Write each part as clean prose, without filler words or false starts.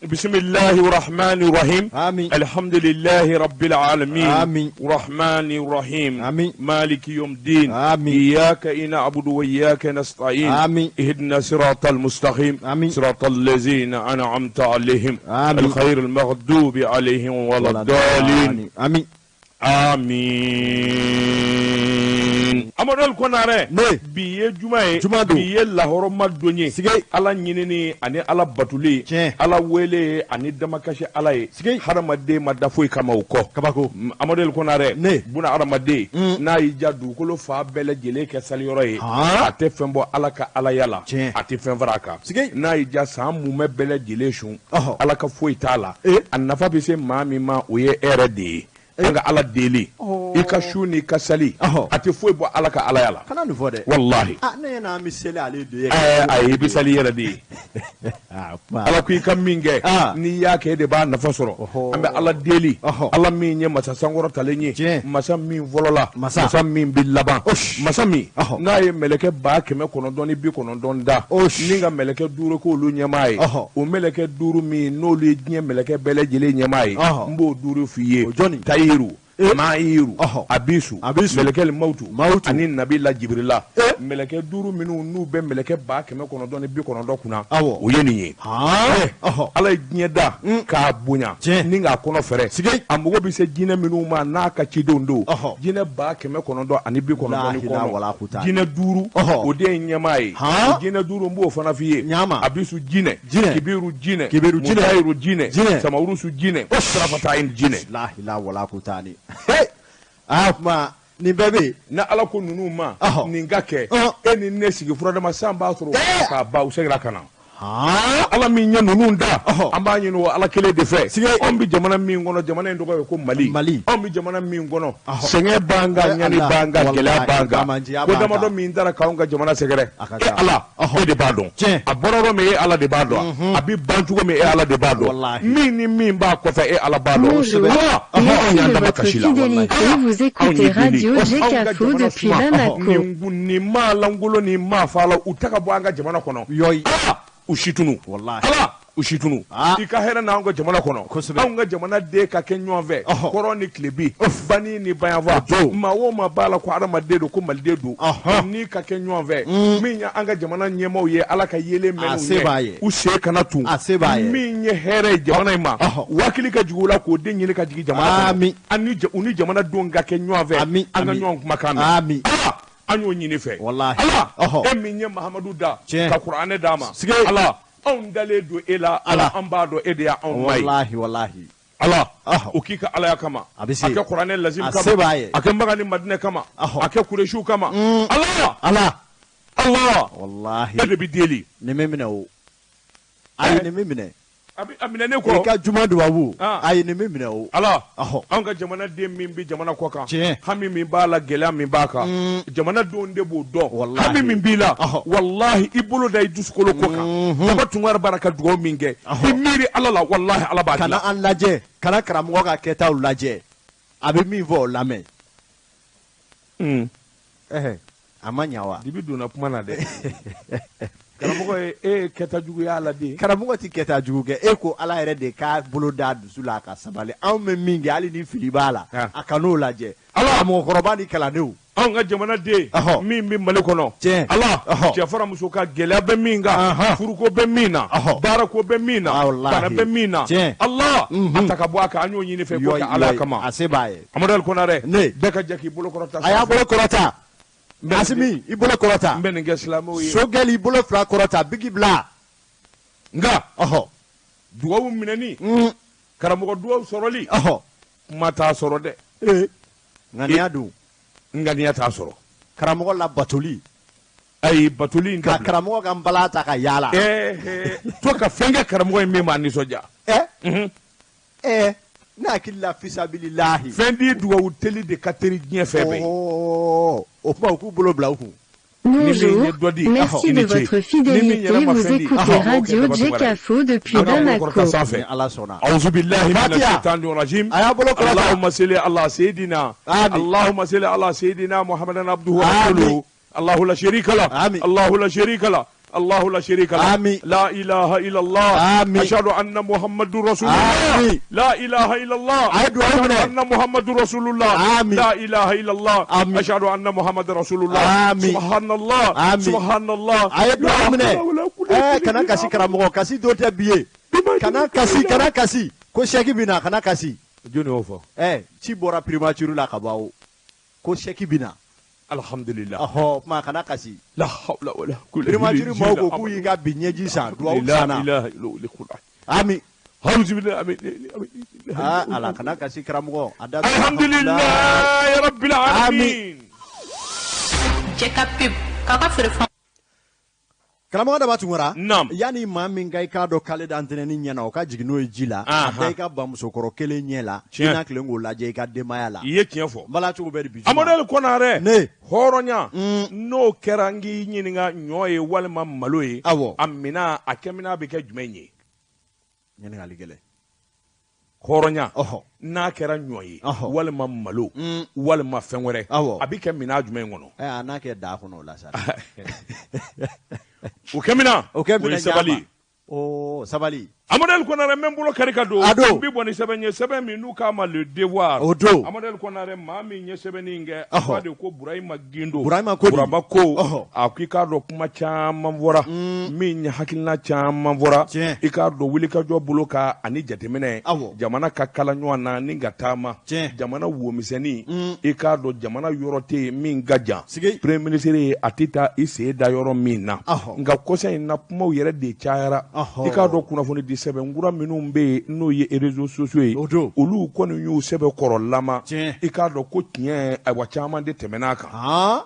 بسم الله الرحمن الرحيم. آمين. الحمد لله رب العالمين. آمين. الرحمن الرحيم. آمين. مالك يوم الدين. آمين. إياك نعبد وإياك نستعين. آمين. اهدنا صراط المستقيم. آمين. صراط الذين أنعمت عليهم. آمين. الخير المغضوب عليهم ولا الضالين. Amin. Amin. Amadu Konare. Ne. Bi ye juma ye. Juma don. Bi ye lahɔrɔma don ye. Sige. Ala ɲinini ani Ala batuli. Tiɲɛ. Ala wele ani damakasi Ala ye. Sige. Hadamaden ma da foyi kama o kɔ. Kabako. Amadu Konare. Ne. Buna hadamaden. N'a y'i ja dugukolo fan bɛɛ lajɛlen kɛ saliyɔrɔ ye. Han. A tɛ fɛn bɔ Ala ka alaya la. Tiɲɛ. A tɛ fɛn fara a kan. Sige. N'a y'i ja san mumɛ bɛɛ lajɛlen sun. Ɔhɔ. Ala ka foyi t'a la. Eh. A nafa bɛ se maa min ma o ye e yɛrɛ de ye. An ka Ala deli. I ka su n'i ka sali. Ɔhɔ. A tɛ foyi bɔ Ala ka alaya la. Kana nin fɔ dɛ. Walahi. Ah, ne n'a mi seli ale de ye. Ɛɛ ayi, i bɛ sali i yɛrɛ de ye. Ah, kuma. Ala ko i ka min kɛ Ah. n'i y'a kɛ e de b'a nafa sɔrɔ. Ɔhɔ. An bɛ Ala deli. Ɔhɔ. Ala min ye masa sankɔrɔtalen ye. Tiɲɛ. Masa min fɔlɔla. Masa. Masa min bɛ laban. Osh. Masa min Ɔhɔ. n'a ye mɛlɛkɛ 990 da. Osh. Ni ka mɛlɛkɛ 5 k'olu ɲɛmaa ye. Ɔhɔ. O mɛlɛkɛ 5 min n'olu ye diɲɛ mɛlɛkɛ bɛɛ lajɛlen ɲɛmaa ye. Ɔhɔ. N b'o 5 f'i ye. O jɔnni? Tayiru. Eh. Maayiru. Ɔhɔ. Abisu. Abisu. Mɛlɛkɛ mawutu. Mawutu. Ani nabila Jibirila. Eh. Mɛlɛkɛ 5 minnu n'u bɛ mɛlɛkɛ 990 kunna. Awɔ. O ye nin ye. Han. Ɔhɔ. Ala ye diɲɛ da k'a bonya Tiɲɛ. ni k'a kɔnɔ fɛrɛ. Sige. A mago bɛ se jinɛ minnu ma n'a ka cidenw don. Ɔhɔ. Jinɛ 990. La ilaha wala kuta. Jinɛ 5. Ɔhɔ. O de ye ɲɛmaa ye. Han. O jinɛ 5 n b'o fana f'i ye. Ɲama. Abisu jinɛ. Jinɛ. Kibiru jinɛ. Kibiru jinɛ. Mutayiru jinɛ. Jinɛ. Samawurusu jinɛ. Sarafatayin jinɛ. La ilaha wala kuta ni. Hey. Ah, kuma nin bɛɛ bɛ yen. Ni Ala ko ninnu ma Ɔhɔ. nin ka kɛ Ɔhɔ. e ni ne sigi furadama san b'a sɔrɔ Eh. k'a ban u seginna ka na. Han. Ala min ye ninnu da Ɔhɔ. an b'a ɲini o Ala kelen de fɛ. Sige. Anw bɛ jamana min kɔnɔ jamana in tɔgɔ ye ko Mali. Mali. Anw bɛ jamana min kɔnɔ Ɔhɔ. sɛgɛn b'an kan Eh, ɲani Allah. b'an kan Walahi, gɛlɛya b'an kan bamanjiya ko b'an damadɔ kan. min taara k'anw ka jamana sɛgɛrɛ A ka e ca. Ala Ɔhɔ. e de b'a dɔn. Tiɲɛ. A bɔra yɔrɔ min e Ala de b'a dɔn. A bɛ ban cogo min e Ala de b'a dɔn. Walahi. Min ni min b'a kɔfɛ e Ala b'a dɔn. Bonjour, Ala anw merci y'an de dama votre kasi la. fidélité. Vous Anw écoutez ye deli. Radio Anw ka Jekafo jamana depuis suma. Bamako. Nin nin maa lankolon ni maa fa la u ta ka bɔ an ka jamana kɔnɔ. Yɔyi. Ala u si tunu. Walahi. Ala u si tunu. Ah. I ka hɛrɛ n'anw ka jamana kɔnɔ. Kosɛbɛ. Anw ka jamana den ka kɛ ɲɔgɔn fɛ. Ɔhɔ. Kɔrɔn ni tilebi. Bani ni bayanfa. Jo. Maa o maa b'a la ko hadamaden don ko maliden don. Ɔhɔ. Ni ka kɛ ɲɔgɔn fɛ. Min ye an ka jamana ɲɛmaaw ye Ala ka yelen A mɛn se b'a ye. U sen kana tun. A se b'a ye. Min ye hɛrɛ ye jamana in ma. Ɔhɔ. Wakili ka jigin u la k'o den ɲini ka jigin jamana kɔnɔ. Ami. An ni u ni jamanadenw ka kɛ ɲɔgɔn fɛ. Ami, An ka ami. ɲɔgɔn kumakan mɛn. Ami. Ala an y'o ɲini fɛ. Walahi. Ala Ɔhɔ. e min ye Mahamadu da. Tiɲɛ. Ka kuranɛ d'a ma. Sige. Ala anw dalen don e la. Ala Ala. an b'a dɔn e de y'anw ma ye. Walahi walahi. Ala Ɔhɔ. o k'i ka alaya kama. A bɛ se. A kɛ kuranɛ lazim A kama. se b'a ye. A kɛ Maka ni Madinɛ kama. Ɔhɔ. A kɛ Kuresiw kama. Ala Ala. Ala Walahi. e de bɛ deli. Nin bɛ minɛ o. Ayi nin bɛ minɛ. A bɛ a minɛ ne I kɔ. ka juma dubabu. Ah. Ayi nin bɛ minɛ o. Ala Ɔhɔ. anw ka jamanaden min bɛ jamana kɔ kan Tiɲɛ. hami min b'a la gɛlɛya min b'a kan jamanadenw de b'o dɔn Walahi. hami min b'i la Ɔhɔ. walahi i bolo da i dusukolo ko kan Baba Tunkara bara ka dugawu min kɛ i miiri Ala la walahi Ala b'a Kana dilan an lajɛ. Kana karamɔgɔ ka kɛtaw lajɛ. A bɛ min fɔ o lamɛn. Ɛhɛ. A ma ɲa wa? Dibi donna kuma na dɛ karamɔgɔ ye e ye kɛta juguya la de Karamɔgɔ ti kɛta jugu kɛ. E ko Ala yɛrɛ de k'a bolo da dusu la a ka sabali. Anw bɛ min kɛ hali ni fili b'a la. Ah. A kan'o lajɛ. Ala. Mɔgɔkɔrɔba ni kalandenw. anw ka jamanaden Ɔhɔ. min bɛ Mali kɔnɔ Tiɲɛ. Ala Ɔhɔ. cɛ fara muso ka gɛlɛya bɛ min kan Ahan. furuko bɛ min na Ɔhɔ. baarako bɛ min na Ah, walahi. bana bɛ min na Tiɲɛ. Ala a ta ka bɔ a kan an y'o ɲini fɛ k'o kɛ Ala kama A se b'a ye. Amadu Ali Konarɛ Ne. bɛɛ ka jɛ k'i bolo kɔrɔta A y'a sanfɛ. bolo kɔrɔta. N bɛ nin Asimi i bolo kɔrɔta. n bɛ nin kɛ silamɛw ye Sogɛli i bolo fila kɔrɔta. Bigi bila. nka Ɔhɔ. dugawu minɛni karamɔgɔ dugawu sɔrɔli Ɔhɔ. kuma t'a sɔrɔ dɛ Ee. Ŋaniya dun. ŋaniya t'a sɔrɔ Karamɔgɔ la batoli. ayi batoli in Ka dabila karamɔgɔ ka nbala ta ka yaala. Ɛɛ, to ka fɛn kɛ karamɔgɔ in min b'a nisɔndiya Ɛ. Ɛ. Ne hakili la fisabililahi. fɛn di dugawu teli de ka teri diɲɛ fɛn bɛɛ ye Ɔɔ. O kuma u k'u bolo bila u kun. Bonjour, Ni min ye dɔ di, merci i ni de ce. votre Ni min fidélité. yɛrɛ ma Vous fɛn di, écoutez o kɛ Radio Daba Tunkara ye. Jekafo depuis An k'an bolo Bamako. kɔrɔta sanfɛ. Ni Ala sɔnna. أعوذ بالله من Fatiha. الشيطان الرجيم A y'a bolo kɔrɔta. اللهم صل على سيدنا آمين. اللهم صل على سيدنا محمد عبده آمين. ورسوله الله لا شريك له آمين. الله لا شريك له Allahu la sharika lah. Amin. La ilaha illallah. Amin. Ashhadu anna Muhammadur Rasulullah. Amin. La ilaha illallah. A ye dugawu Ashhadu minɛ. anna Muhammadur Rasulullah. Amin. La ilaha illallah. Amin. Ashhadu anna Muhammadar Rasulullah. Amin. Subhanallah. Amin. Subhanallah. A ye dugawu La minɛ. hawla wala quwwata Ɛɛ kana illa kasi karamɔgɔ, kasi don tɛ bi ye. Kana kasi, kana kasi. Ko sɛki bɛ na, kana kasi. Jɔnni y'o fɔ? Ɛɛ ci bɔra primature la ka ban o. Ko sɛki bɛ na. Alhamdulillah. Ɔhɔ, kuma kana kasi. La hawla wala quwwata Primature maaw ko illa k'u y'i ka bi ɲɛji san, duwawu La sanna. ilaha illallah. Ami. A'udhu billahi Aa Ala kana kasi karamɔgɔ. A da Alhamdulillah rabbil alamin. Cɛ ka pub k'a ka feerefɛnw Karamɔgɔ Daba Tunkara. Naam. Yanni maa min ka i k'a dɔn k'ale da antɛnɛni ɲɛ na o ka jigin n'o ye ji la. Ahan. A da i ka bamusokɔrɔ kelen ɲɛ la. Tiɲɛ. I n'a tilen k'o lajɛ i ka denbaya la. I ye tiɲɛ fɔ. N bala cogo bɛ di bi juma? Amadu Konare. Ne. Hɔrɔnya. N'o kɛra n k'i ɲininka ɲɔ ye walima malo ye. Awɔ. A mina a kɛmina bɛ kɛ jumɛn ye? Ɲininkali gɛlɛn. Hɔrɔnya. Ɔhɔ. N'a kɛra ɲɔ ye Ɔhɔ. walima malo walima fɛn wɛrɛ. Awɔ. A bɛ kɛ mina jumɛn kɔnɔ? Ɛ a n'a kɛ da kɔnɔ o la sa. O kɛmina. O kɛ o ye minɛ sabali ɲama. ye. Oo sabali. Amadu Konare n bɛ n bolo kari ka don. A don. N bɛ bɔ ni sɛbɛn ye sɛbɛn min n'u k'a ma le devoir. O don. Amadu Konare maa min ye sɛbɛnni in kɛ. A Ɔhɔ. ko de ko Burahima Gindo. Burahima ko di? Burahima ko. Ɔhɔ. A ko i k'a dɔn kuma caman fɔra. Min ye hakilina caman fɔra. Tiɲɛ. I k'a dɔn wulikajɔ bolo kan ani jateminɛ. Awɔ. Jamana ka kala ɲɔgɔn na ni ka taama. Tiɲɛ. Jamana womisɛnnin. I k'a dɔn jamana yɔrɔ tɛ yen min ka jan. Sigi. Premier ministre ye a tɛ taa i sen da yɔrɔ min na. Ɔhɔ. Nka kɔsa in na kumaw yɛrɛ de cayara. Ɔhɔ. I k'a dɔn kunnafoni di sɛbɛnkura minnu bɛ yen n'o ye réseaux sociaux ye. O don. Olu kɔni y'u sɛbɛn kɔrɔlama. Tiɲɛ. I k'a dɔn ko tiɲɛ ayiwa caman de tɛmɛn'a kan. Han.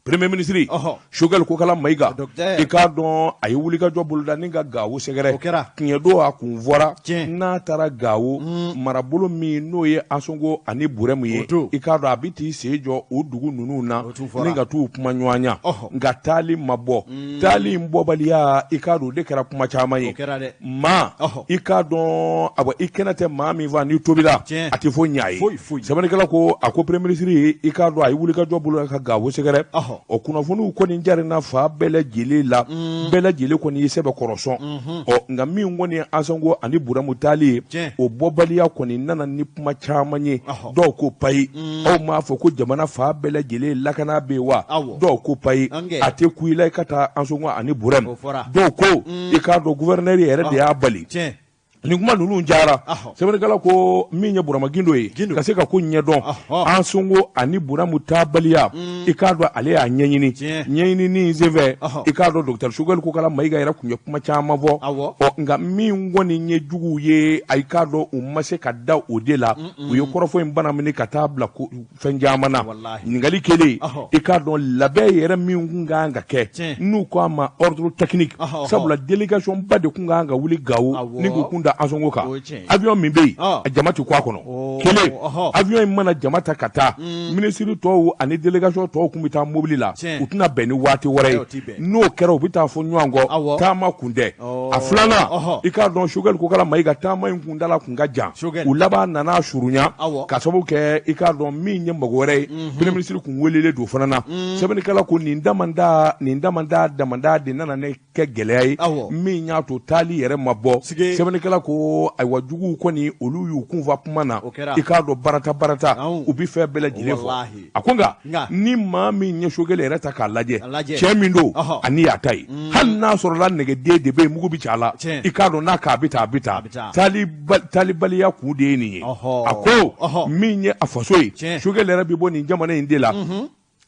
Premier ministre Ɔhɔ. Choguel Kokala Mayiga Docteur. i k'a dɔn a ye wulikajɔ boloda ni ka Gawo sɛgɛrɛ O kɛra. tiɲɛ don a kun fɔra Tiɲɛ. n'a taara Gawo marabolo min n'o ye Ansongo ani Burɛmu ye O don. i k'a dɔn a bɛ t'i sen jɔ o dugu ninnu na O tun fɔra. ni ka t'u kuma ɲɔgɔnya Ɔhɔ. nka taali ma bɔ taali in bɔbaliya i k'a dɔn o de kɛra kuma caman ye O kɛra dɛ. maa Ɔhɔ. i k'a dɔn awa i kɛnɛ tɛ maa min fa n'i tobila Tiɲɛ. a tɛ foyi ɲ'a ye Foyi, foyi. sɛbɛnnikɛla ko a ko premier ministre ye i k'a dɔn a ye wulikajɔ bolo ka Gawo sɛgɛrɛ Ɔhɔ. ɔ kunnafoniw kɔni jarina fa bɛɛ lajɛlen la bɛɛ lajɛlen kɔni ye sɛbɛn kɔrɔsɔn ɔ nka min kɔni ye Ansongo ani Buramu taali ye Tiɲɛ. o bɔbaliya kɔni nana ni kuma caman ye Ɔhɔ. dɔw ko payi aw m'a fɔ ko jamana fa bɛɛ lajɛlen lakana bɛ yen wa Awɔ. dɔw ko payi An kɛ. a tɛ ku i la i ka taa Ansongo ani Buramu O fɔra. dɔw ko i k'a dɔn gouverneur yɛrɛ de y'a bali Tiɲɛ. nin kuma ninnu jara Ɔhɔ. sɛbɛnnikɛla ko min ye Burama Gindo ye Gindo. ka se ka ko ɲɛdɔn Ɔhɔ. Ansongo ani Buramu taabaliya i k'a dɔn ale y'a ɲɛɲini Tiɲɛ. ɲɛɲinini senfɛ Ɔhɔ. i k'a dɔn docteur Choguel Kokala Mayiga yɛrɛ tun ye kuma caman fɔ Awɔ. ɔ nka min kɔni ye juguw ye a i k'a dɔn u ma se ka da o de la u ye kɔrɔfɔ in bana minɛ ka taa bila ko fɛn caman na Walahi. ɲininkali kelen Ɔhɔ. i k'a dɔn labɛn yɛrɛ min kun kan ka kɛ Tiɲɛ. n'u ko a ma ordre technique Ɔhɔ, ɔhɔ. sabula délégation ba de kun kan ka wuli Gawo Awɔ. ni k'u kun da Ansongo kan O ye tiɲɛ ye. avion min bɛ yen Ɔ. a jama tɛ ku a kɔnɔ Oo, kelen ɔhɔ. avion in mana jama ta ka taa minisiri tɔw ani délégation tɔw kun bɛ taa mobili la Tiɲɛ. u tɛna bɛn ni waati wɛrɛ Ɛ, o ti ye bɛn. n'o kɛra u bɛ taa fɔ ɲɔgɔn kɔ Awɔ. taama kun tɛ Ɔ, a filanan ɔhɔ. i k'a dɔn Choguel Kokala Mayiga taama in kun dala kun ka jan Choguel. u laban nana surunya Awɔ. ka sababu kɛ i k'a dɔn min ye mago wɛrɛ ye premier ministre kun welelen don fana na sɛbɛnnikɛla ko nin damanda nin damanda damanda de nana ne kɛ gɛlɛya ye Awɔ. min y'a to taali yɛrɛ ma bɔ Sige. sɛbɛnnikɛla ko ayiwa juguw kɔni olu y'u kun fa kuma na O kɛra. i k'a dɔn barata barata Awɔ. u bi fɛn bɛɛ lajɛlen fɔ Walahi. a ko nka Nka. ni maa min ye Choguel yɛrɛ ta k'a lajɛ A lajɛ. cɛ min don Ɔhɔ. ani y'a ta ye hali n'a sɔrɔla nɛgɛden de bɛ yen mugu bɛ ci a la Tiɲɛ. i k'a dɔn n'a k'a bɛ taa a bɛ taa A bɛ taa. taalibaliya kun de ye nin ye Ɔhɔ. a ko Ɔhɔ. min ye a faso ye Tiɲɛ. Choguel yɛrɛ bɛ bɔ nin jamana in de la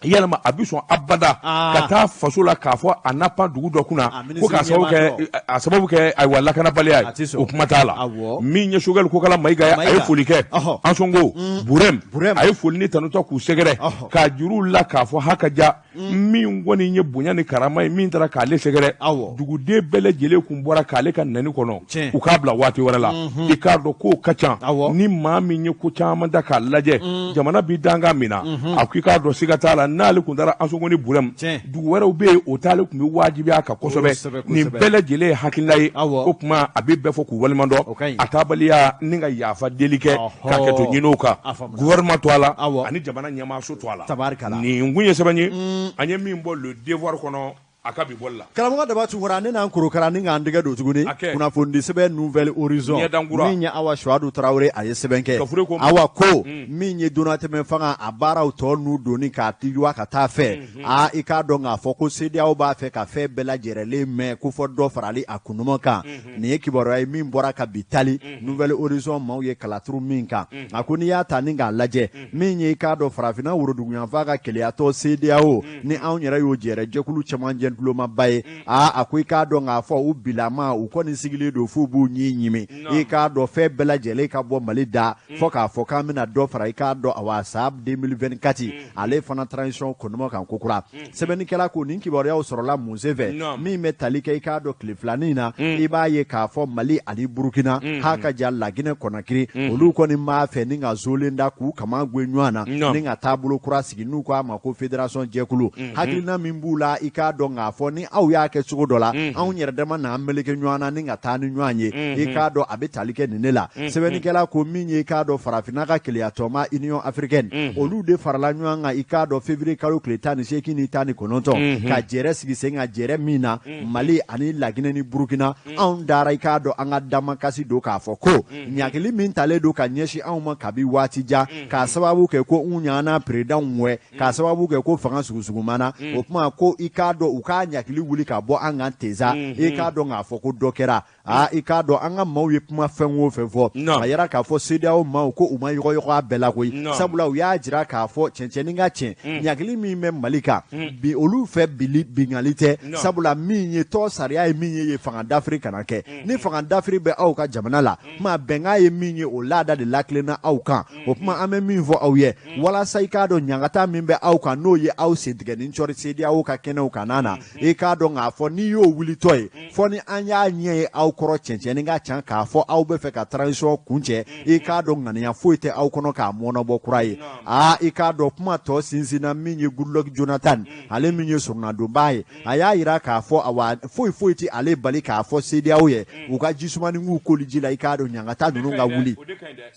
yalama a bɛ sɔn abada Ah. ka taa faso la k'a fɔ a na pan dugu dɔ kunna A ko k'a minisiri sababu ɲɛmaa kɛ a sababu kɛ ayiwa lakanabaliya A tɛ ye sɔn. o kuma t'a la Awɔ. min ye Choguel Kokala Mayiga ye a ye Mayiga. foli kɛ Ɔhɔ. Ansongo Burɛm Burɛm. a ye foli ni tanu ta k'u sɛgɛrɛ Ɔhɔ. k'a juru la k'a fɔ ha ka ja min kɔni ye bonya ni karama ye min taara k'ale sɛgɛrɛ Awɔ. duguden bɛɛ lajɛlen kun bɔra k'ale ka nani kɔnɔ Tiɲɛ. u k'a bila waati wɛrɛ la i k'a dɔn k'o ka ca Awɔ. ni maa min ye ko caman ta k'a lajɛ jamana b'i dankan min na a ko i k'a dɔn siga t'a la n'ale kun taara Ansongo ni Burɛm Tiɲɛ. dugu wɛrɛw bɛ yen o t'ale kun bɛ wajibiya kan kosɛbɛ Kosɛbɛ, nin kosɛbɛ. bɛɛ lajɛlen ye hakilina ye Awɔ. o tuma a bɛ bɛɛ fɔ k'u waleɲuman O ka dɔn ɲi. a taabaliya ni ka yafa deli kɛ Ɔhɔ. ka kɛto ɲini o kan A faamuna. gouvernement to a la Awɔ. ani jamana ɲɛmaaso to a la Tabarikala. nin kun ye sɛbɛn ye an ye min bɔ le devoir kɔnɔ A ka bi bɔli la. Karamɔgɔ Daba Tunkara, ne n'an korokara ni k'an dɛgɛ don tuguni kunnafonidi sɛbɛn Nouvel Horizon min ye Awa Suwadu Tarawele, a ye sɛbɛn kɛ. Awa ko min ye donnatɛmɛ fanga a baaraw tɔ n'u donni k'a teliya ka taa fɛ, aa, i k'a dɔn k'a fɔ ko CEDEAO b'a fɛ ka fɛn bɛɛ lajɛrɛlen mɛn ko fɔ dɔ farali a kunnama kan. Nin ye kibaruya ye min bɔra ka bi tali Nouvel Horizon maaw ye kalaturu min kan. A ko n'i y'a ta ni k'a lajɛ, min ye i k'a dɔn farafinna woroduguyanfan ka keleyatɔ CEDEAO, ni anw yɛrɛ y'o jɛrɛ jɛkulu cɛmancɛ tulomaba ye, aa, a ko i k'a dɔn k'a fɔ u bilama u kɔni sigilen don f'u b'u ɲi ɲimi, i k'a dɔn fɛn bɛɛ lajɛlen ka bɔ Mali da fɔ k'a fɔ k'an bɛna dɔ fara i k'a dɔn awa san 2024 ale fana transition kɔnɔma kan kokura. Sɛbɛnnikɛla ko nin kibaruyaw sɔrɔla mun senfɛ? Min bɛ tali kɛ i k'a dɔn tile filanin na, i b'a ye k'a fɔ Mali ani Burukina ha ka ja Laginɛ Kɔnakiri, olu kɔni b'a fɛ ni ka zolen da k'u kaman gwen ɲɔgɔn na ni ka taabolo kura sigi n'u k'a ma ko fédération jɛkulu. Hakilina min b'u la, i k'a dɔn k'a fɔ ni aw y'a kɛ cogo dɔ la, anw yɛrɛ dama n'an meleke ɲɔgɔn na ni ka taa ni ɲɔgɔn ye, i k'a dɔn a bɛ tali kɛ nin de la. Sɛbɛnnikɛla ko min ye i k'a dɔn farafinna ka keleyatɔnba Union africaine, olu de farala ɲɔgɔn kan i k'a dɔn février kalo tile 18 ni 19 ka jɛrɛ sigi sen kan, jɛrɛ min na Mali ani Laginɛ ni Burukina, anw dara i k'a dɔn an ka damakasi don k'a fɔ ko ɲagili min talen don ka ɲɛsin anw ma kabi waati jan, k'a sababu kɛ ko u ɲana peredanw wɛ, k'a sababu kɛ ko fanga sugusugumana, o tuma ko i k'a dɔn u k'a ɲagili wuli ka bɔ an kan teza. I k'a dɔn k'a fɔ ko dɔ kɛra. Aa, i k'a dɔn an ka maaw ye kuma fɛn o fɛn fɔ, a yira k'a fɔ CEDEAO maaw ko u ma yɔgɔyɔgɔ a bɛɛ la koyi, sabula u y'a jira k'a fɔ cɛncɛnnin ka cɛn ɲagili min bɛ Mali kan bi, olu fɛ bili bingali tɛ, sabula min ye tɔn sariya ye min ye fanga dafiri kana kɛ. Ni fanga dafiri bɛ aw ka jamana la, kuma bɛnkan ye min ye, o laada de lakilenna aw kan. O kuma an bɛ min fɔ aw ye walasa i k'a dɔn ɲangata min bɛ aw kan, n'o ye aw sentigɛ ni cɔri CEDEAO ka kɛnɛw kan na, i k'a dɔn k'a fɔ n'i y'o wulitɔ ye fɔ ni an y'a ɲɛ ye aw kɔrɔ cɛncɛnnin ka ca k'a fɔ aw bɛ fɛ ka transition kuncɛ, i k'a dɔn ŋaniya foyi tɛ aw kɔnɔ k'a mɔnɔbɔ kura ye. Aa, i k'a dɔn kuma tɔ sinsinna min ye Goodluck Jonathan, ale min ye sɔrɔnadonbaa ye, a y'a jira k'a fɔ awa foyi foyi tɛ ale bali k'a fɔ CEDEAO ye u ka jisumani k'u koli ji la, i k'a dɔn ɲangata ninnu ka wuli.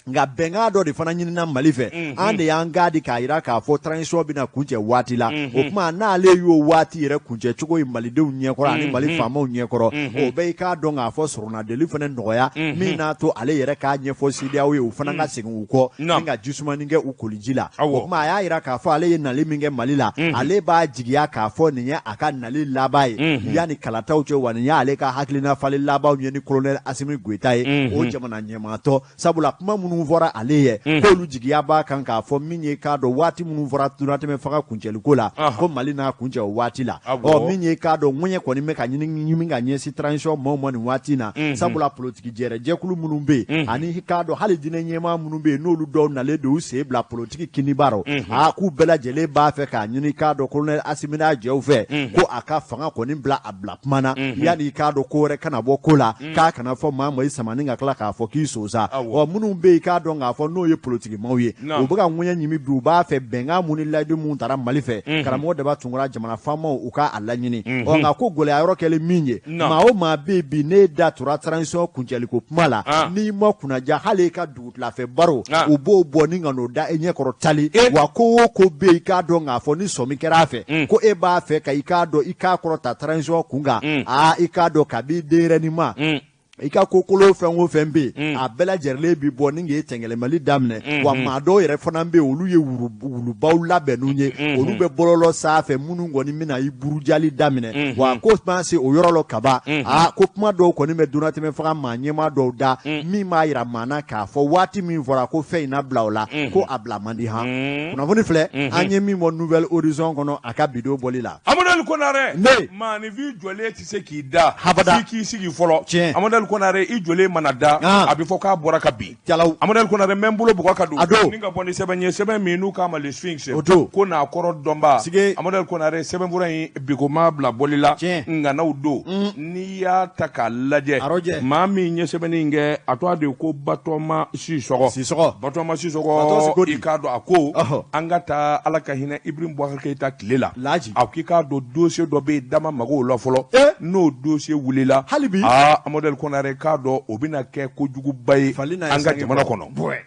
Nka bɛnkan dɔ de fana ɲinina Mali fɛ, an de y'an ga di k'a jira k'a fɔ transition bɛna kuncɛ waati la. O tuma n'ale y'o waati yɛrɛ kuncɛ cogo ye malidenw ɲɛkɔrɔ ani Mali faamaw ɲɛkɔrɔ, o bɛ i k'a dɔn k'a fɔ sɔrɔnadeli fana nɔgɔya min n'a to ale yɛrɛ k'a ɲɛfɔ CEDEAO ye, u fana ka segin u kɔ ni ka jisumani kɛ u koliji la. O tuma a y'a jira k'a fɔ ale ye nali min kɛ Mali la, ale b'a jigiya k'a fɔ nin ye a ka nali laban ye yanni kalataw cɛ, wa nin y'ale ka hakilina falen labanw ye ni colonel Asimi Goyita ye, o jamana ɲɛmaatɔ, sabula kuma minnu fɔra ale ye, k'olu jigiya b'a kan k'a fɔ min ye k'a dɔn waati minnu fɔra dunatɛmɛ fanga kuncɛliko la, ko Mali n'a kuncɛ o waati la. Ɔ, min ye k'a dɔn ŋɛɲɛ kɔni bɛ ka ɲini ɲimi ka ɲɛsin transition maaw ma nin waati na, sabula politiki jɛrɛ jɛkulu minnu bɛ yen ani k'a dɔn hali diinɛ ɲɛmaa minnu bɛ yen, n'olu dɔw nalen don u sen bila politiki kiniba rɔ, aa, k'u bɛɛ lajɛlen b'a fɛ k'a ɲini k'a dɔn colonel Asimi n'a jɛw fɛ ko a ka fanga kɔni bila a bila kuma na yanni k'a dɔn ko wɛrɛ kana bɔ ko la, k'a kana fɔ maa ma i samani ka tila k'a fɔ k'i sosa. Ɔ, minnu bɛ yen k'a dɔn k'a fɔ n'o ye politiki maaw ye, u bɛ ka ŋɛɲɛ ɲimi bi, u b'a fɛ bɛnkan mun ni layidu mun tara Mali fɛ, karamɔgɔ Daba Tunkara, jamana faamaw u k'a laɲini. Ɔ, nka ko gɛlɛya yɔrɔ kɛlen min ye, maa o maa bɛ yen bi n'e da tora transition kuncɛliko kuma la, n'i ma kunnaja, hali i ka dugutilafɛ baro, u b'o bɔ ni ka n'o da e ɲɛkɔrɔ tali. Wa ko o ko bɛ yen, i k'a dɔn k'a fɔ ni sɔmi kɛra a fɛ ko e b'a fɛ ka i k'a dɔn i k'a kɔrɔta transition kun kan, aa, i k'a dɔn kabi denyɛrɛnin ma, i ka ko kolon fɛn o fɛn bɛ yen, a bɛɛ lajɛlen bi bɔ ni k'e tɛngɛlɛmali daminɛ. Wa maa dɔw yɛrɛ fana bɛ yen, olu ye wulubaw labɛnninw ye, olu bɛ bɔlɔlɔ sanfɛ minnu kɔni bɛna i burujali daminɛ. Wa ko ma se o yɔrɔ la kaban, aa, ko kuma dɔw kɔni bɛ donnatɛmɛ fanga maa ɲɛmaa dɔw da min b'a jira maa na k'a fɔ waati min fɔra ko fɛn in na bila o la, ko a bila man di. Han, kunnafoni filɛ an ye min bɔ Nouvel Horizon kɔnɔ a ka bidon bɔli la. Amadu Konare. Ne. Maaninfin jɔlen tɛ se k'i da habada f'i k'i sigi fɔlɔ. Tiɲɛ. Amadu Konare, i jɔlen mana da, a bɛ fɔ k'a bɔra ka bin. Jalaw. Amadu Konare, n bɛ n bolo bugɔ ka don A don. ni ka bɔ ni sɛbɛn ye, sɛbɛn min n'u k'a ma Le Sphinx. O don. Ko n'a kɔrɔ dɔnba. Sige. Amadu Konare, sɛbɛnfura in biko ma bila bɔli la. Tiɲɛ. Ŋanaw don. N'i y'a ta k'a lajɛ, A rɔjɛ. maa min ye sɛbɛnni in kɛ, a tɔgɔ de ko Batɔma Sisɔgɔ. Sisɔgɔ. Batɔma Batɔ Sisɔgɔ, Siko di. i k'a dɔn a ko Ɔhɔ. an ka taa Ala ka hinɛ Ibrahim Boubacar Keïta tile la. Laji. A k'i k'a dɔn dossier dɔ bɛ yen, dama mago la fɔlɔ. N'o dossier wulila. Hali bi. Aa, Amadu Konare, k'a dɔn o bɛna kɛ kojuguba ye Fali n'a ye an ka sange jamana kɔrɔ. kɔnɔ.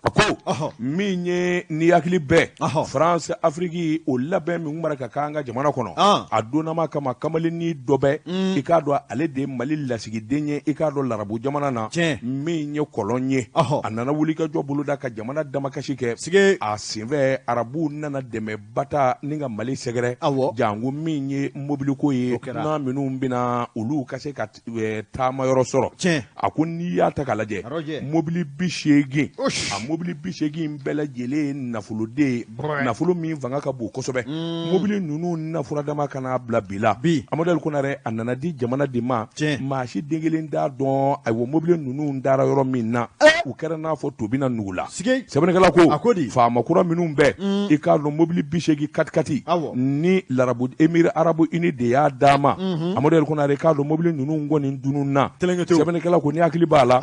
A ko ko min ye ni hakili bɛɛ France Afrique o labɛn min tun ka k'an ka jamana kɔnɔ a donnama kama kamalennin dɔ bɛ i k'a dɔn ale de ye Mali lasigiden ye i k'a dɔn larabu jamana na min ye kɔlɔn ye a nana wulikajɔ boloda ka jamana damakasi kɛ a senfɛ arabuw nana dɛmɛba ta ni ka Mali sɛgɛrɛ janko min ye mobiliko ye dunan minnu bɛna olu ka se ka taama yɔrɔ sɔrɔ a ko n'i y'a ta k'a lajɛ mobili 80 a mobili 80 bɛɛ lajɛlen ye nafolo de ye nafolo min fanga ka bon kosɛbɛ mobili ninnu nafura dama ka n'a bila bi la Amadu El Konare a nana di jamana de ma maa si den kelen t'a dɔn ayiwa mobili ninnu dara yɔrɔ min na u kɛra n'a fɔ tobi na nugu la sɛbɛnnikɛla ko faama kura minnu bɛɛ i k'a dɔn mobili 80 katikati ni larabu Émirats arabes unis de y'a d'a ma Amadu El Konare k'a dɔn mobili ninnu kɔni dununna sɛbɛnnikɛla ko ni hakili b'a la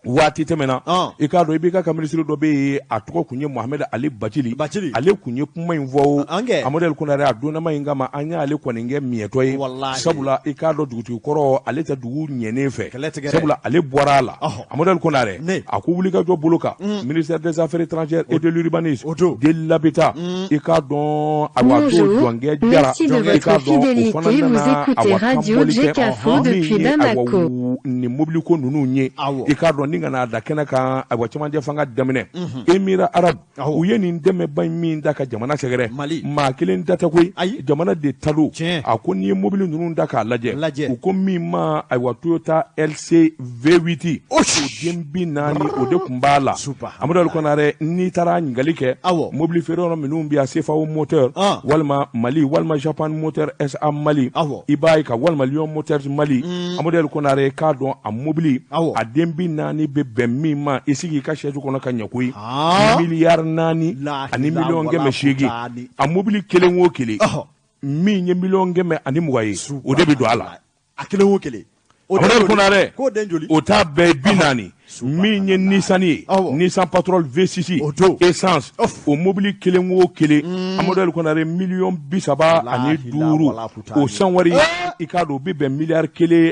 waati tɛmɛna i k'a dɔn IBK ka minisiri dɔ bɛ yen a tɔgɔ tun ye Mohamed Ali Bacili ale tun ye kuma in fɔ Amadu El Konare a donnama in kama an y'ale kɔni kɛ miɲɛtɔ ye sabula i k'a dɔn dugutigi kɔrɔ ale tɛ dugu ɲɛnen fɛ sabula ale bɔra a la Amadu El Konare a ko wulikajɔ bolo kan ministère des affaires étrangères et de l'urbanisme de l'habitat i k'a dɔn awa don Jɔnkɛ Jara i k'a dɔn o fana nana awa kanbɔli kɛ min ye awa nin mobiliko ninnu ye i k'a dɔn ni ka n'a da kɛnɛ kan awa cɛmancɛ fanga daminɛ Émirats arabes u ye nin dɛmɛba in min da ka jamana sɛgɛrɛ maa kelen ta tɛ koyi jamana de ta don a ko n'i ye mobili ninnu da k'a lajɛ u ko min ma ayiwa Toyota LC V8 o den 40 o de tun b'a la Amadu El Konare n'i taara ɲininkali kɛ mobili feere yɔrɔ minnu bɛ yan CFAO moteur walima Mali walima Japan moteur SA Mali i b'a ye ka walima Lion Motors Mali Amadu El Konare k'a dɔn a mobili a den 40 bɛ bɛn min ma i sigi i ka chaise kɔnɔ ka ɲɛ koyi miliyari 4 ani miliyɔn 800 a mobili kelen o kelen min ye miliyɔn 120 ye o de bɛ don a la a kelen o kelen Amadu El Konare o t'a bɛɛ ye 40 min ye Nissan ye Nissan Patrol V6 essence o mobili kelen o kelen Amadu El Konare miliyɔn 35 o san wari i k'a dɔn o bɛ bɛn miliyari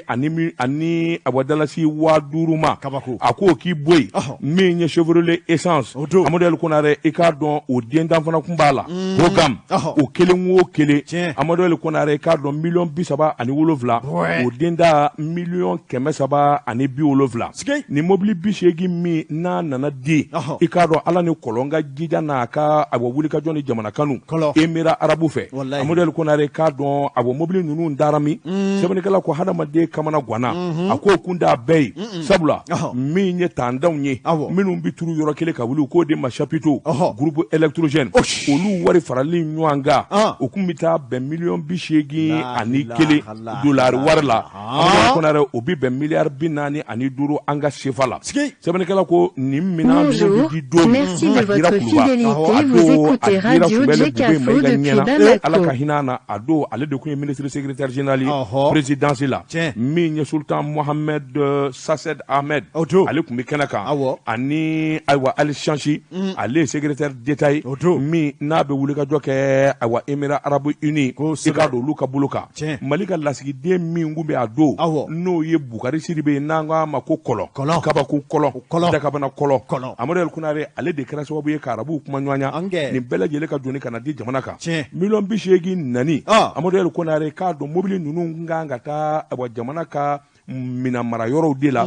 1 ani awa dalasi 5000 ma a k'o k'i bɔ yen min ye Chevrolet essence Amadu El Konare i k'a dɔn o den tan fana tun b'a la haut gamme o kelen o kelen Amadu El Konare i k'a dɔn miliyɔn 37 o den da miliyɔn 370 ni mobili 80 min n'a nana di i k'a dɔn Ala ni kɔlɔn ka jija n'a ka awa wulikajɔ ni jamana kanu Émirats arabes fɛ Amadu El Konare k'a dɔn awa mobili ninnu dara min sɛbɛnnikɛla ko hadamaden kamana ganna a k'o kun t'a bɛɛ ye sabula min ye tandanw ye minnu bɛ turu yɔrɔ kelen ka wuli u k'o de ma chapiteau groupe électrogène olu wari farali ɲɔgɔn kan o kun bɛ taa bɛn miliyɔn 81 dolari wari la Amadu Konare o bɛ bɛn miliyari 45 an ka sefa la sɛbɛnnikɛla ko nin minɛn ninnu bɛ di don min a dira Kuluba a don a dira Soumaïla Boubèye Maïga ɲɛna Ala ka hinɛ a na a don ale de tun ye ministre secrétaire général ye présidence la min ye Sultan Mohamed Sassed Ahmed ale tun bɛ kɛnɛ kan ani ayiwa Ali Chanchi ale ye secrétaire d'État ye min n'a bɛ wulikajɔ kɛ ayiwa Émirats arabes unis i k'a dɔn olu ka bolo kan Mali ka lasigiden min tun bɛ a don n'o ye Bukari Sidibe ye n'an k'a ma ko kɔlɔn kabako kɔlɔn dakabana kɔlɔn Amadu El Konare ale de kɛra sababu ye ka arabuw kuma ɲɔgɔnya nin bɛɛ lajɛlen ka doni ka na di jamana kan miliyɔn 84 Amadu El Konare k'a dɔn mobili ninnu kan ka taa ayiwa jamana ka minɛn mara yɔrɔw de la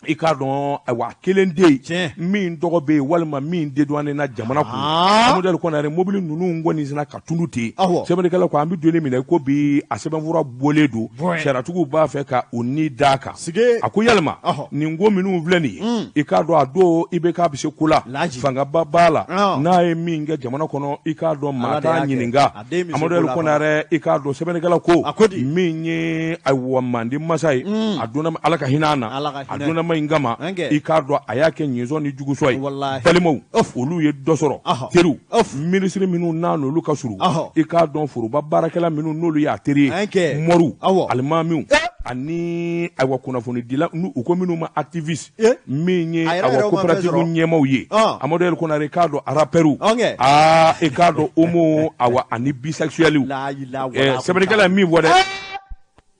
i k'a dɔn ayiwa kelen tɛ yen min tɔgɔ bɛ yen walima min dédouané na jamana kun Amadu El Konare mobili ninnu kɔni sina ka tunu ten sɛbɛnnikɛla ko an bɛ don min na ko bi a sɛbɛnfura bɔlen don sariyatigiw b'a fɛ ka u ni d'a kan a ko yalima nin ko minnu filɛ nin ye i k'a dɔn a don IBK bɛ se ko la fangaba b'a la n'a ye min kɛ jamana kɔnɔ i k'a dɔn maa t'a ɲininka Amadu El Konare i k'a dɔn sɛbɛnnikɛla ko min ye ayiwa manden masa ye a donna Ala ka hinɛ a na a donnama in kama i k'a dɔn a y'a kɛ ɲinsɔn ni jugusɔn ye balimaw olu ye dɔ sɔrɔ teriw minisiri minnu n'a n'olu ka surun i k'a dɔn foroba baarakɛla minnu n'olu y'a teri ye moriw alimamiw ani ayiwa kunnafonidila u ko minnu ma activiste min ye awa coopérative ɲɛmaaw ye Amadu El Konare k'a dɔn rappeurs aa i k'a dɔn homo awa ani bisexuels sɛbɛnnikɛla ye min fɔ dɛ.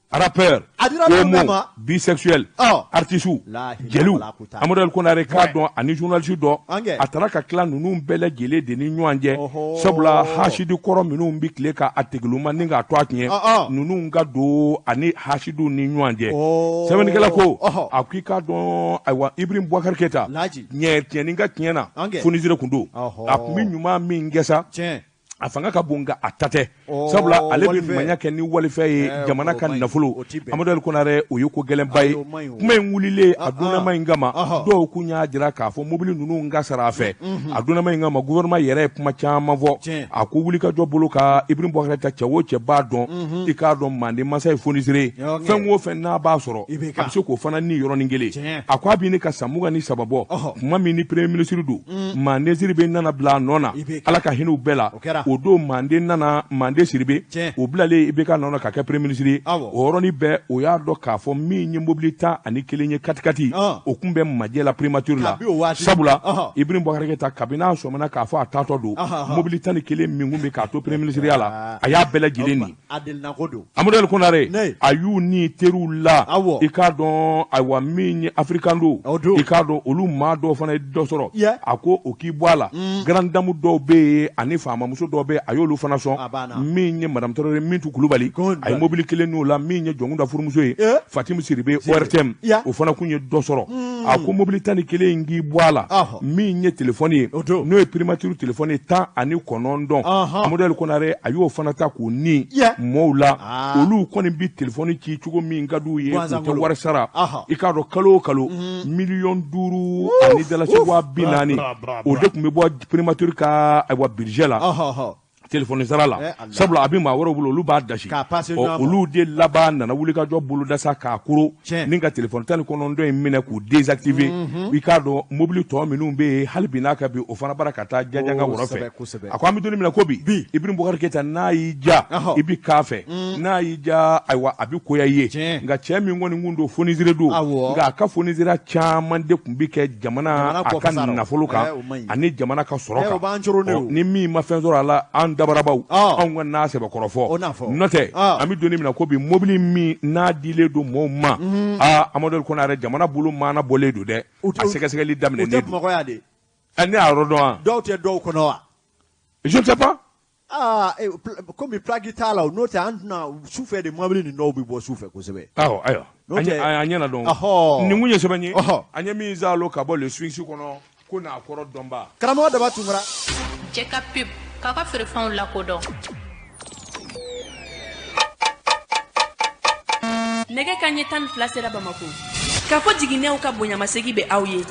Rappeur, homo, bisexuel, artiste, jeliw, Amadou El Konare k'a dɔn ani journaliste dɔ, a taara ka tila ninnu bɛɛ lajɛlen de ni ɲɔgɔn cɛ, sabula hasidi kɔrɔ minnu bɛ tile ka a tegiluma ni k'a to a tiɲɛ, ninnu ka don ani hasidiw ni ɲɔgɔn cɛ. Sɛbɛnnikɛla ko a k'i k'a dɔn, ayiwa, Ibrahim Boubacar Keita tiɲɛni ka tiɲɛ na, fonisire kun don, a tun bɛ ɲuman min kɛ sa, a fanga ka bon nka a ta tɛ, sabula ale bɛ ɲumanya kɛ ni walifɛn ye jamana ka nafolo. Amadou El Konare, o ye ko gɛlɛnba ye. Kuma in wulilen a donnama in kama, dɔw kun y'a jira k'a fɔ mobili ninnu ka sara a fɛ. A donnama in kama, gouvernement yɛrɛ ye kuma caman fɔ. A ko wulikajɔ bolo ka Ibrahim Boubacar Keita, cɛ o cɛ b'a dɔn, i k'a dɔn manden masa ye fonisire ye, fɛn o fɛn n'a b'a sɔrɔ, a bɛ se k'o fana ni yɔrɔnin kelen. A ko a bɛ ne ka san 23 bɔ, tuma min ni premier ministre don, Manden Sidibe nana bila a nɔ na, Ala ka hinɛ u bɛɛ la. O don Manden nana, Manden Sidibe o bilalen IBK nɔ na ka kɛ premier ministre ye, o yɔrɔnin bɛɛ o y'a dɔn k'a fɔ min ye mobili 11 ye katikati, o kun bɛ majɛ la primature la, sabula Ibrahim Boubacar Keita, kabini a sɔmina k'a fɔ a taatɔ don, mobili 11 min kun bɛ k'a to premier ministre ya la, a y'a bɛɛ lajɛlen ni. Amadou El Konare, a y'u ni teriw la, i k'a dɔn, ayiwa, min ye africain don, i k'a dɔn olu maa dɔw fana ye dɔ sɔrɔ, a ko o k'i bɔ a la. Grande dame dɔw bɛ yen ani faamamuso dɔw bɛ yen, a y'olu fana sɔn. Min ye madame Traoré Mintu Kulubali, a ye mobili kelen n'o la. Min ye Jɔnkunda furumuso ye, Fatimu Sidibe ORTM, o fana kun ye dɔ sɔrɔ. A ko mobili 11 in k'i bɔ a la. Min ye telefɔni ye, n'o ye primature telefɔni ye 19, Amadou El Konare, a y'o fana ta k'o ni mɔɔw la. Olu kɔni bɛ telefɔni ci cogo min ka d'u ye, u tɛ wari sara. I k'a dɔn kalo o kalo, 5 miliyɔn ani dalasi 40 000, o de tun bɛ bɔ primature ka, ayiwa, budget la, telefɔni sara la, sabula a bɛ maa wɛrɛw bolo, olu b'a dasi. Olu de laban nana wulikajɔ boloda sa k'a koro ni ka telefɔni 19 in minɛ k'u désactiver. I k'a dɔn mobili tɔ minnu bɛ yen hali bi n'a ka bi, o fana bara ka taa jajanga wɔrɔ fɛ. A ko an bɛ don min na ko bi, Ibrahim Boubacar Keita, n'a y'i ja, i bɛ k'a fɛ, n'a y'i ja, ayiwa, a bɛ koya i ye. Nka cɛ min kɔni kun don, fonisire don, nka a ka fonisira caman de tun bɛ kɛ jamana a ka nafolo kan ani jamana ka sɔrɔ kan. Ni min ma fɛn sɔrɔ a la, an dabarabaw, anw ka n'a sɛbɛkɔrɔ fɔ. N'o tɛ, an bɛ don min na ko bi, mobili min n'a dilen don mɔɔw ma, aa, Amadou El Konare, jamana bolo maana bɔlen don dɛ, a sɛgɛsɛgɛli daminɛnen don. Ne y'a yɔrɔ dɔn wa? Dɔw tɛ dɔw kɔnɔ wa? Je ne sais pas. Aa, komi plaque t'a la, n'o tɛ an tɛna sufɛ de mobili nin dɔw bɛ bɔ sufɛ kosɛbɛ. Awɔ, ayiwa, an ɲɛna dɔn. Nin kun ye sɛbɛn ye an ye min zalo ka bɔ Le Sphinx kɔnɔ, ko n'a kɔrɔ dɔnba. Karamɔgɔ Daba Tunkara. Cɛ ka pub k'aw ka feerefɛnw lakodɔn. Nɛgɛ ka ɲɛ 12 sera Bamako k'a fɔ jiginɛw ka bonyamasegi bɛ aw ye.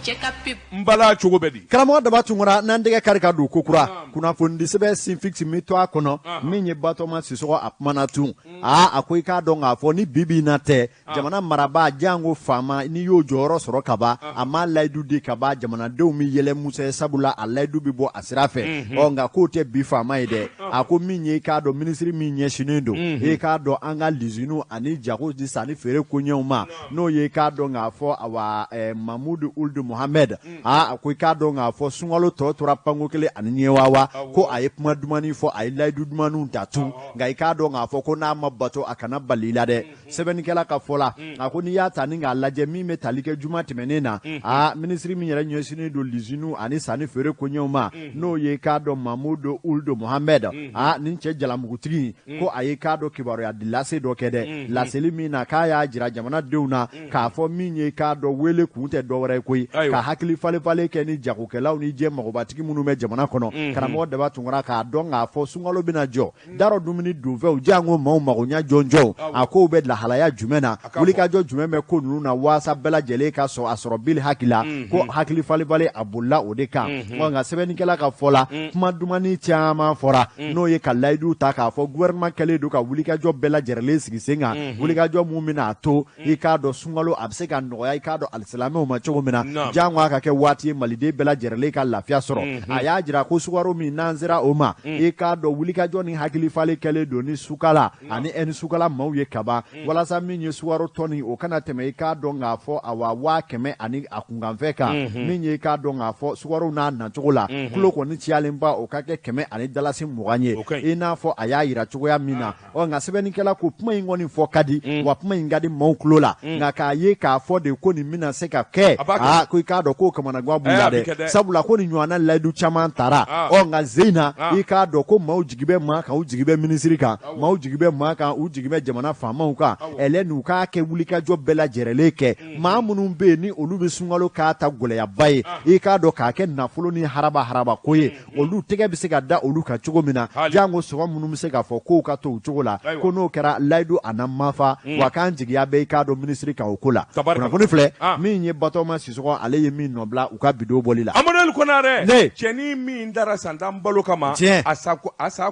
Cɛ ka pub. N bala, cogo bɛ di? Karamɔgɔ Daba Tunkara, n'an tɛgɛ kari ka don kokura, kunnafonidi sɛbɛn Sphinx min to a kɔnɔ, min ye Batɔma Sisɔgɔ, a kumana tun. Aa, a ko i k'a dɔn k'a fɔ ni bi bi in na tɛ, jamana marabaa janko faama, n'i y'o jɔyɔrɔ sɔrɔ ka ban, a ma layidu di ka ban, jamanadenw bɛ yɛlɛ musɛ, sabula a layidu bɛ bɔ a sira fɛ. Ɔ nka k'o tɛ bi faama ye dɛ. A ko min ye, i k'a dɔn, minisiri min ɲɛsinnen don, i k'a dɔn, an ka liziniw ani jago di sanni feere koɲɛw ma, n'o ye, i k'a dɔn k'a fɔ, awa, Mamudu Uld Mohamed, aa, a ko i k'a dɔn k'a fɔ sunkalo tɔ tora panko kelen ani ɲɛwawa, ko a ye kuma dumani fɔ, a ye layidu dumaniw ta tun, nka i k'a dɔn k'a fɔ ko n'a ma bato, a kana bali i la dɛ. Sɛbɛnnikɛla ka fɔ la, a ko n'i y'a ta ni k'a lajɛ, min bɛ tali kɛ juma tɛmɛnen na, aa, minisiri min yɛrɛ ɲɛsinnen don liziniw ani sanni feere koɲɛw ma, n'o ye, i k'a dɔn, Mamudu Uld Mohamed, aa, nin cɛ jalamugutigi, ko a ye, k'a dɔn, kibaruya di lase dɔ kɛ dɛ, laseli min na k'a y'a jira jamanadenw na k'a fɔ min ye, k'a dɔn, wele kun tɛ dɔwɛrɛ ye koyi, ka hakili falen falen kɛ ni jagokɛlaw ni jɛ magobatigi minnu bɛ jamana kɔnɔ. Karamɔgɔ Daba Tunkara, k'a dɔn k'a fɔ sunkalo bɛna jɔ, darɔ dumuni dunfɛnw janko maaw magoɲa jɔnjɔnw, a kow bɛ lahalaya jumɛn na, wulikajɔ jumɛn bɛ ko ninnu na, waasa bɛɛ lajɛlen ka sɔn a sɔrɔ bili hakili la, ko hakili falen a bolila o de kan. Nka sɛbɛnnikɛla ka fɔ la, kuma dumani caman fɔra, n'o ye ka layidu ta k'a fɔ gouvernement kɛlen don ka wulikajɔ bɛɛ lajɛlen sigi sen kan, wulikajɔ mun bɛna a to, i k'a dɔn, sunkalo a bɛ se ka nɔgɔya, i k'a dɔn, alisilamɛw ma cogo min na. Jango a ka kɛ waati ye maliden bɛɛ lajɛrɛlen ka lafiya sɔrɔ. A y'a jira ko sukaro min n'an sera o ma, i k'a dɔn wulikajɔ ni hakilifalen kɛlen don ni sukala ani ɛni sukala maaw ye kaban, walasa min ye sukaro tɔni o kana tɛmɛ i k'a dɔn k'a fɔ awa 100,000 ani a kunkanfɛn kan. Min ye i k'a dɔn k'a fɔ sukaro n'a nacogo la, kilo kɔni cayalenba o ka kɛ 100 ani dalasi 20 ye, i n'a fɔ a y'a jira cogoya min na. Ɔ nka sɛbɛnnikɛla ko kuma in kɔni fɔ ka di, wa kuma in ka di maaw tulo la, nka k'a ye k'a fɔ de ko nin bɛna se ka kɛ, aa ko i k'a dɔn k'o kamanagan b'u la dɛ, sabula ko nin ɲɔgɔnna layidu caman tara. Ɔ nka zen in na, i k'a dɔn ko maaw jigi bɛ maa kan, u jigi bɛ minisiri kan, maaw jigi bɛ maa kan, u jigi bɛ jamana faamaw kan, ɛlɛ n'u k'a kɛ wulikajɔ bɛɛ lajɛrɛlen kɛ. Maa minnu bɛ yen ni olu bɛ sunkalo k'a ta gɛlɛyaba ye, i k'a dɔn k'a kɛ nafolo ni haraba haraba ko ye, olu tɛgɛ bɛ se ka da olu kan cogo min na, jango sɔngɔ minnu bɛ se ka fɔ k'o ka to o cogo la, ko n'o kɛra layidu a na mafa, wa k'an jigiya bɛ i k'a dɔn minisiri kan o ko la. Kunnafoni filɛ min ye Batɔma Sisɔkɔ, ale ye min nɔbila u ka bidon bɔli la. Amadu Konarɛ, cɛnin min dara san tan balo kama, a sa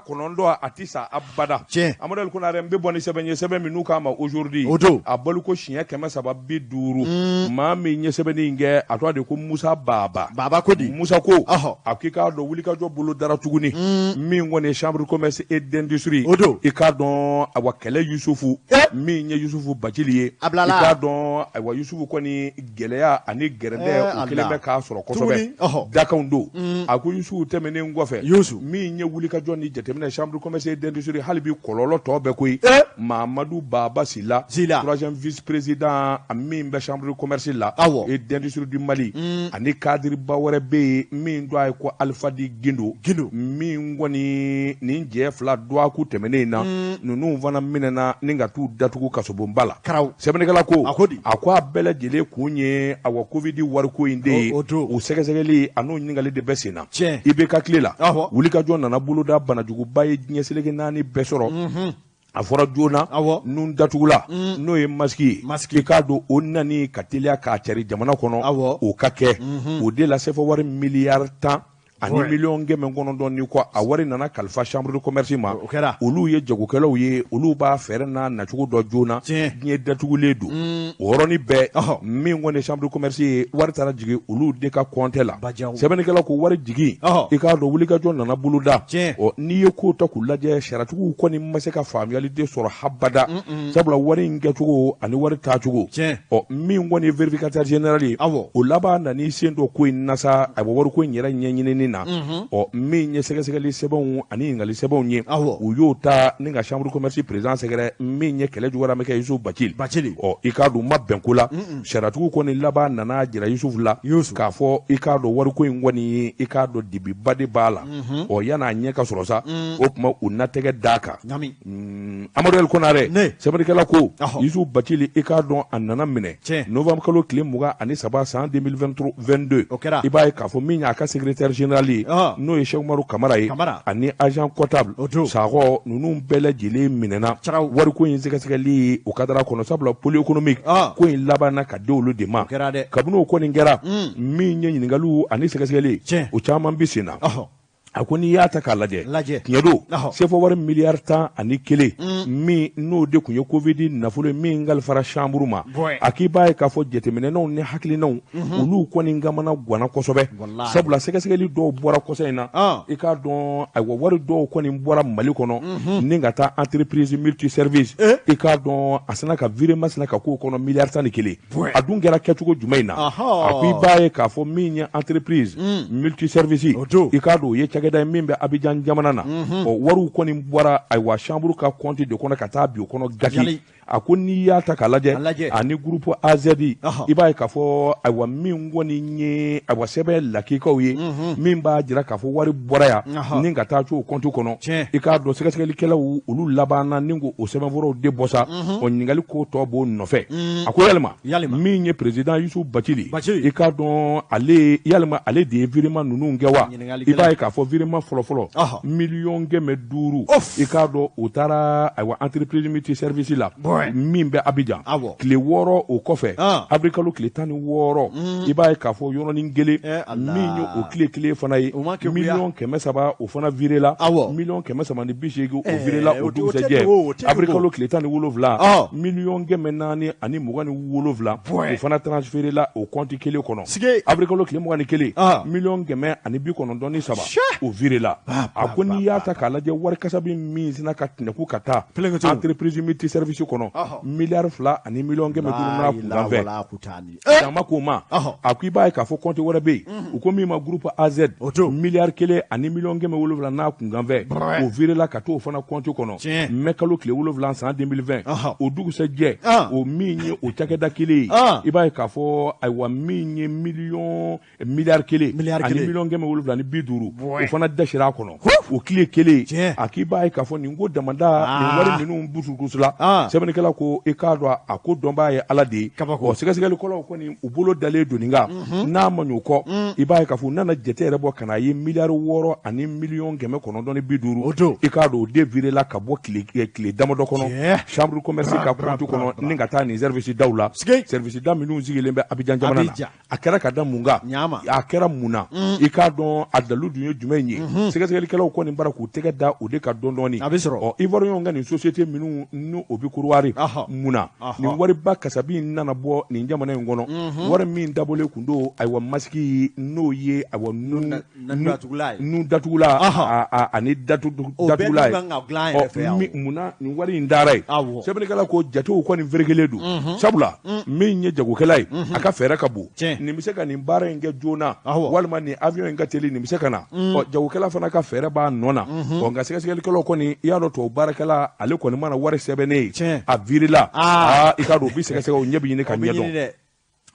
9 a tɛ sa abada. Amadu Konarɛ, n bɛ bɔ ni sɛbɛn ye, sɛbɛn min n'u k'a ma Aujourd'hui, o don a baliko siɲɛ 350, maa min ye sɛbɛnni in kɛ, a tɔgɔ de ko Musa Baba. Baba ko di? Musa ko a k'i k'a dɔn wulikajɔ bolo dara tuguni, min kɔni ye chambre de commerce et d'industrie, o don, i k'a dɔn awa kɛlɛ Yusufu, min ye Yusufu Bacili ye, a bilala, i k'a dɔn ayiwa Yusufu kɔni gɛlɛya ani gɛrɛndɛ o kelen bɛ k'a sɔrɔ kosɛbɛ, dakanw don. A ko Yusufu tɛmɛnen kɔfɛ, min ye wulikajɔ ni jateminɛ chambre de commerce et d'industrie, hali bi kɔlɔlɔ tɔ bɛɛ koyi, Mamadu Baba Sila, troisième vice président min bɛ chambre de commerce la et d'industrie du Mali, ani cadre ba wɛrɛ bɛ yen min tɔgɔ ye ko Alifadi Gindo, min kɔni nin jɛ fila dɔgɔkun tɛmɛnen in na, ninnu fana minɛna ni ka t'u datugu kasobonba la. Sɛbɛnnikɛla ko a ko a bɛɛ lajɛlen kun ye awa Covid wariko in de ye, o sɛgɛsɛgɛli an'o ɲininkali de bɛ sen na. IBK tile la, wulikajɔ nana boloda banajuguba ye diɲɛ seleke naani bɛɛ sɔrɔ. A fɔra joona nun datugula, n'o ye masque ye, i k'a dɔn o nani ka teliya k'a cari jamana kɔnɔ, o ka kɛ o de la sefa wari miliyari 10 ani miliyɔn 900 ni kɔ, a wari nana kalifa chambre de commerce ma. Olu ye jagokɛlaw ye, olu b'a fɛɛrɛ n'a nacogo dɔn joona, diɲɛ datugulen don. O yɔrɔnin bɛɛ, min kɔni chambre de commerce ye, wari taara jigin olu de ka compte la. Sɛbɛnnikɛla ko wari jigin, i k'a dɔn wulikajɔ nana boloda. Ɔ n'i ye ko ta k'u lajɛ, sariyatigiw kɔni ma se ka faamuyali de sɔrɔ habada, sabula wari in kɛcogo ani wari taacogo. Ɔ min kɔni ye vérificateur général ye, o laban nan'i sen don ko in na sa, a bɛ wariko in yɛrɛ ɲɛɲinini na. Ɔ min ye sɛgɛsɛgɛli sɛbɛnw ani ɲininkali sɛbɛnw ye, u y'o ta ni ka chambre de commerce président sɛgɛrɛ, min ye kɛlɛ juguyara kɛ Yusufu Bacili. Ɔ i k'a dɔn u ma bɛn ko la. Sariyatigiw kɔni laban nana jira Yusufu la k'a fɔ i k'a dɔn wariko in kɔni, i k'a dɔn dibiba de b'a la. Ɔ yan'a ɲɛ ka sɔrɔ sa, o tuma u na tɛgɛ d'a kan. Amadu El Konarɛ, sɛbɛnnikɛla ko Yusufu Bacili, i k'a dɔn a nana minɛ novembre kalo tile 23 san 2022. I b'a ye k'a fɔ min y'a ka secrétaire général ye, n'o ye Cheikh Umaru Kamara ye, ani agent comptable Sakɔ, ninnu bɛɛ lajɛlen minɛna wariko in sɛgɛsɛgɛli o cadre kɔnɔ, sabula pôle économique ko in labanna ka di olu de ma. Kabini o kɔni kɛra, min ye ɲininkaliw ani sɛgɛsɛgɛli o caman bɛ sen na. A ko n'i y'a ta k'a lajɛ, tiɲɛ don, sefa wari miliyari 11 min n'o de tun ye Covid nafolo min kalifara chambre ma, a k'i b'a ye k'a fɔ jateminɛnw ni hakilinaw olu kɔni kamana ganna kosɛbɛ, sabula sɛgɛsɛgɛli dɔw bɔra kɔsa in na, i k'a dɔn ayiwa wari dɔw kɔni bɔra Mali kɔnɔ ni ka taa entreprise multiservice, i k'a dɔn a sina ka virement sina ka k'o kɔnɔ miliyari 11. A dun kɛra kɛcogo jumɛn in na? A ko i b'a ye k'a fɔ min ye entreprise multiservice, i k'a dɔn o ye cakɛda ye min bɛ Abidjan jamana na. Ɔ wariw kɔni bɔra ayiwa chambre ka compte de kɔnɔ ka taa bin o kɔnɔ gaki. A ko n'i y'a ta k'a lajɛ ani groupe AZ, i b'a ye k'a fɔ ayiwa min kɔni ye ayiwa sɛbɛn lakikaw ye min b'a jira k'a fɔ wari bɔra yan ni ka taa c'o compte kɔnɔ, i k'a dɔn sɛgɛsɛgɛlikɛlaw olu labanna ni k'o sɛbɛnfuraw de bɔ sa. O ɲininkali ko tɔ b'o nɔfɛ. A ko yalima min ye président Yusufu Bacili, i k'a dɔn ale yalima ale de ye virement ninnu kɛ wa? I b'a ye k'a fɔ virement fɔlɔfɔlɔ miliyɔn 500, i k'a dɔn o taara ayiwa entreprise multiservice la. Min bɛ Abidjan tile 6 o kɔfɛ avril kalo tile 16 i b'a ye k'a fɔ yɔrɔnin kelen min ye o tile kelen fana ye 300 000 o fana viré la 380 000 o viré la o dugusɛjɛ avril kalo tile 17 427 000 o fana transféré la o compte kelen kɔnɔ avril kalo tile 21 193 000 o viré la. A ko n'i y'a ta k'a lajɛ wari kasabi min sina ka tɛnɛku ka taa entreprise multiservice kɔnɔ 2 500 000 n'a kunkanfɛn. Jama k'o ma, a ko i b'a ye k'a fɔ compte wɛrɛ bɛ yen, u ko min ma groupe AZ, 1 700 000 n'a kunkanfɛn, o viré la ka t'o fana compte kɔnɔ mai kalo tile 7 san 2020. O dugusɛjɛ, o min ye o cakɛda kelen ye, i b'a ye k'a fɔ ayiwa min ye 1 750 000, o fana dasira a kɔnɔ o tile kelen. A k'i b'a ye k'a fɔ nin ko damada, nin wari ninnu busukusula. Sɛbɛnnikɛla ko i k'a dɔn a ko dɔnbaa ye Ala de ye. Ɔ sɛgɛsɛgɛlikɛlaw kɔni, u bolo dalen don nin kan. N'a ma ɲɛ o kɔ, i b'a ye k'a fɔ u nana jate yɛrɛ bɔ ka n'a ye 6 950 000, i k'a dɔn o de viré la ka bɔ tile damadɔ kɔnɔ chambre commerce ka compte kɔnɔ ni ka taa nin service daw la, service da minnu sigilen bɛ Abidjan jamana na. A kɛra ka da mun kan? A kɛra mun na? I k'a dɔn a dalu dun ye jumɛn ye? Sɛgɛsɛgɛlikɛlaw kɔni bara k'u tɛgɛ da o de kan dɔɔni dɔɔni. Ɔ Ivoiriyɛnw ka nin société minnu n'o o bɛ Kɔdiwari, mun na nin wariba kasabi in nana bɔ nin jamana in kɔnɔ? Wari min dabɔlen kun don, ayiwa, masque, n'o ye ayiwa nun datugula ani datugula ye, munna nin wari in dara yen? Sɛbɛnnikɛla ko jatew kɔni ferekelen don, sabula min ye jagokɛla ye, a ka fɛɛrɛ ka bon. Nin bɛ se ka nin baara in kɛ joona, walima nin avion in ka teli, nin bɛ se ka na. Ɔ jagokɛla fana ka fɛɛrɛ b'a nɔ na. Ɔ nka sɛgɛsɛgɛlikɛlaw kɔni, i y'a dɔn tubabu baarakɛla, ale kɔni mana wari sɛbɛnnen ye a viré la, aa, i k'a dɔn o bɛ sɛgɛsɛgɛ, o ɲɛ bɛ ɲini ka ɲɛ dɔn.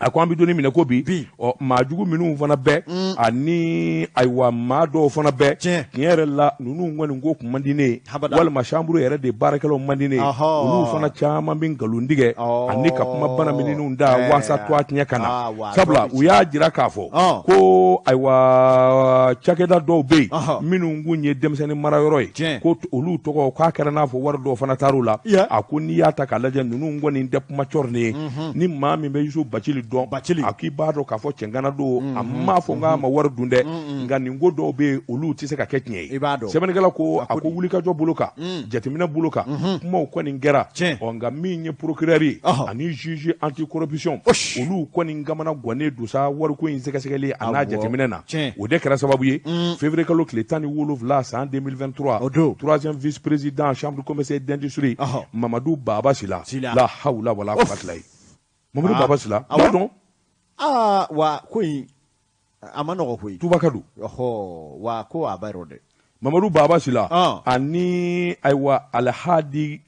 A ko an bɛ donni minɛ ko bi, ɔ maa jugu minnu fana bɛ, ani ayiwa maa dɔw fana bɛ, tiɲɛ yɛrɛ la, ninnu kɔni ko kun man di ne ye, walima chambre yɛrɛ de baarakɛlaw man di ne ye, olu fana caman bɛ nkalon tigɛ ani ka kuma bana minnu da waasa to a tiɲɛ ka na, sabula u y'a jira k'a fɔ ko ayiwa cakɛda dɔw bɛ yen minnu kun ye denmisɛnnin marayɔrɔ ye, ko olu tɔgɔ k'a kɛra n'a fɔ wari dɔw fana taar'u la. A ko n'i y'a ta k'a lajɛ, ninnu kɔni tɛ kuma cɔrinen ye. Ni maa min bɛ Yusu Bacili dɔn, a k'i b'a dɔn k'a fɔ cɛngana don. A m'a fɔ k'a ma wari dun dɛ, nka nin ko dɔw bɛ yen, olu tɛ se ka kɛ tiɲɛ ye. Sɛbɛnnikɛla ko a ko wulikajɔ bolo kan, jateminɛ bolo kan, kumaw kɔni kɛra. Ɔ nka min ye procureur ye ani juge anticorruption, olu kɔni kamana gannen don sa wariko in sɛgɛsɛgɛli a n'a jateminɛ na. O de kɛra sababu ye février kalo tile 17 san 2023, troisième vice président chambre commerce et d'industrie, Mamadu Baba Sila, la hawla wala quwwata. Mamadu Baba Sila, b'a dɔn. Aa, wa ko in a ma nɔgɔ koyi. Tubaka don. Ɔhɔ, wa ko a b'a yɔrɔ dɛ. Mamadu Baba Sila ani ayiwa Alhadi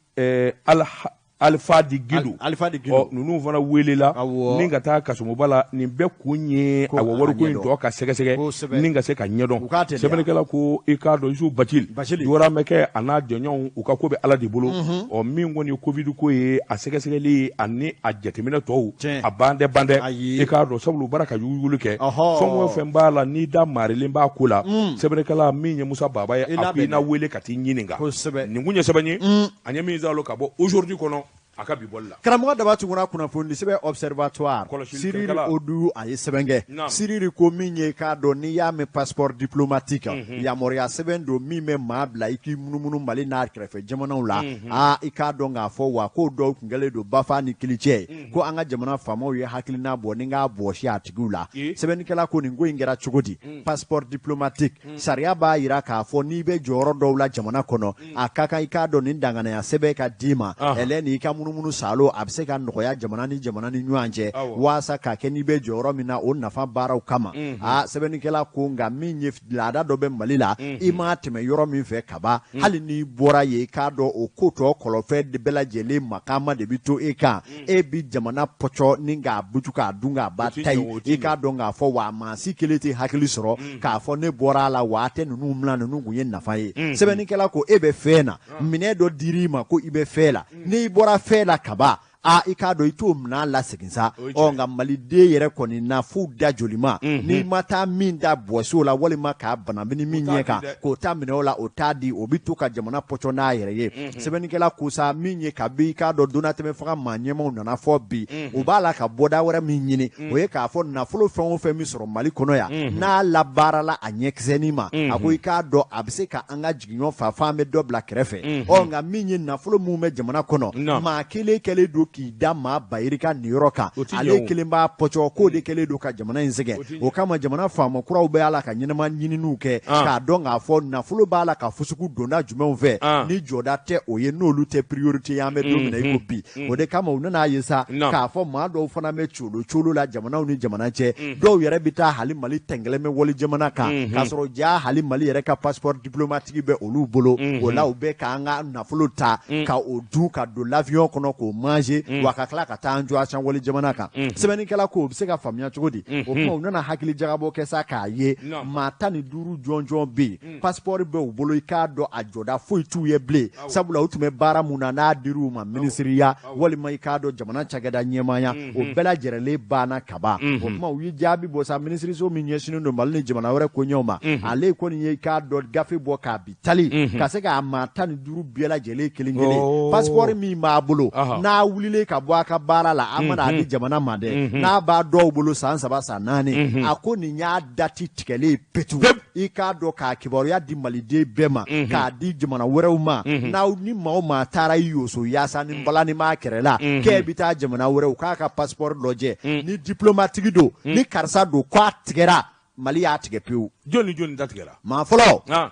Alifadi Gido. Alifadi Gido. Ɔ ninnu fana welela ni ka taa kasomoba la. Nin bɛɛ kun ye awa wariko in tɔ ka sɛgɛsɛgɛ ni ka se ka ɲɛdɔn. Sɛbɛnnikɛla ko i k'a dɔn Yusu Bacili Yoramɛkɛ a n'a jɔɲɔgɔnw, u ka ko bɛ Ala de bolo. Ɔ min kɔni ye Covid ko ye, a sɛgɛsɛgɛli ani a jateminɛ tɔw, a ban tɛ ban dɛ, i k'a dɔn, sabula u bɔra ka yuguyuguli kɛ. Fɛn o fɛn b'a la, n'i da maarilen b'a ko la, sɛbɛnnikɛla min ye Musa Baba ye, a ko i na wele ka t'i ɲininka. Nin kun ye sɛbɛn ye an ye min zalo ka bɔ Aujourd'hui kɔnɔ a ka bi bɔli la. Karamɔgɔ Daba Tunkara, kunnafoni sɛbɛn Observatoire, Siriri Odu, a ye sɛbɛn kɛ. Siriri ko min ye, k'a dɔn n'i y'a mɛn passeport diplomatique, yamaruya sɛbɛn don min bɛ maa bila i k'i munumunu Mali n'a kɛrɛfɛ jamanaw la. Aa, i k'a dɔn k'a fɔ wa ko dɔw tun kɛlen don bafa ni kilicɛ ye, ko an ka jamana faamaw ye hakilina bɔ ni k'a bɔsi a tigiw la. Sɛbɛnnikɛla ko nin ko in kɛra cogo di? Passeport diplomatique, sariya b'a jira k'a fɔ n'i bɛ jɔyɔrɔ dɔw la jamana kɔnɔ, a ka kan i k'a dɔn nin danganiya sɛbɛn ka d'i ma ɛlɛ n'i ka munumunu salo, a bɛ se ka nɔgɔya jamana ni jamana ni ɲɔgɔn cɛ, waasa k'a kɛ n'i bɛ jɔyɔrɔ min na, o nafa baaraw kama. Aa, sɛbɛnnikɛla ko nka min ye laada dɔ bɛ Mali la, i m'a tɛmɛ yɔrɔ min fɛ kaban, hali n'i bɔra yen, i k'a dɔn o ko tɔ kɔlɔfɛ bɛɛ lajɛlen makama de bɛ to e kan. E bɛ jamana pɔcɔ ni k'a butu k'a dun k'a ba ta i k'a dɔn k'a fɔ wa maa si kelen tɛ hakili sɔrɔ k'a fɔ ne bɔra a la wa a tɛ ninnu bila, ninnu kun ye nafa ye. Sɛbɛnnikɛla ko e bɛ fɛn na, minɛ dɔ dir'i ma ko i bɛ fɛn la, n'i bɔra fɛn la kaban. A i k'a dɔn i t'o minɛn lasegin sa. Ɔ nka maliden yɛrɛ kɔni na f'u da jolima, n'i ma taa min da bɔsiw la walima k'a banabini min ɲɛ kan k'o ta minɛ o la, o t'a di, o bɛ to ka jamana pɔcɔ n'a yɛrɛ ye. Sɛbɛnnikɛla ko sa, min ye kabi i k'a dɔn donnatɛmɛ fanga maa ɲɛmaaw nana fɔ bi, u b'a la ka bɔda wɛrɛ min ɲini, o ye k'a fɔ nafolo fɛn o fɛn min sɔrɔ Mali kɔnɔ yan, n'a labaarala a ɲɛkisɛnin ma, a ko i k'a dɔn a bɛ se ka an ka jigiɲɔ fa fo an bɛ dɔ bila kɛrɛfɛ. Ɔ nka min ye nafolo minnu bɛ jamana kɔnɔ, maa kelen kɛlen don k'i da maa bayirika niyɔrɔ kan, ale kelen b'a pɔcɔ, k'o de kɛlen don ka jamana in sɛgɛn. O kama jamana faama kuraw bɛ a la ka ɲɛnama ɲininiw kɛ k'a dɔn k'a fɔ nafolo b'a la ka fusugu donda jumɛnw fɛ, ni jɔda tɛ o ye, n'olu tɛ priorité ye an bɛ don min na i ko bi. O de kama u nana ye sa k'a fɔ maa dɔw fana bɛ colo colo la jamanaw ni jamana cɛ, dɔw yɛrɛ bɛ taa hali Mali tɛnkɛlɛmɛ wali jamana kan, k'a sɔrɔ ja hali Mali yɛrɛ ka passeport diplomatique bɛ olu bolo. O la u bɛ k'an ka nafolo ta ka o dun ka don l'avion kɔnɔ k'o manger, wa ka tila ka taa an jɔ a wali jamana kan. Sɛbɛnnikɛla ko o bɛ se ka faamuya cogo di? O tuma u nana hakili jagabɔ kɛ sa k'a ye maa 15 jɔnjɔn bɛ yen, passeport bɛ u bolo, i k'a dɔn a jɔda foyi t'u ye bilen, sabula u tun bɛ baara mun na n'a dir'u ma minisiriya walima i k'a dɔn jamana cakɛda ɲɛmaaya, o bɛɛ lajɛrɛlen banna kaban. O tuma u ye jaabi bɔ sa, minisiriso min ɲɛsinnen don Mali ni jamana wɛrɛ koɲɛw ma, ale kɔni ye i k'a dɔn gafe bɔ k'a bi tali ka se k'a maa 15 bɛɛ lajɛlen kelen kelen passeport min b'a bolo, n'a wulilen ka bɔ a ka baara la, a mana a di jamana ma dɛ, n'a b'a dɔw bolo san 3 san 4, a ko nin y'a dati tigɛlen petu, i k'a dɔn k'a kibaruya di maliden bɛɛ ma, k'a di jamana wɛrɛw ma, n'aw ni maa o maa taara i yoso yaasa ni balani b'a kɛrɛ la k'e bɛ taa jamana wɛrɛw k'a ka passeport lajɛ, ni diplomatique don, ni karisa don, k'a tigɛra, Mali y'a tigɛ pewu. Jɔn ni jɔn ta tigɛra? Maa fɔlɔ,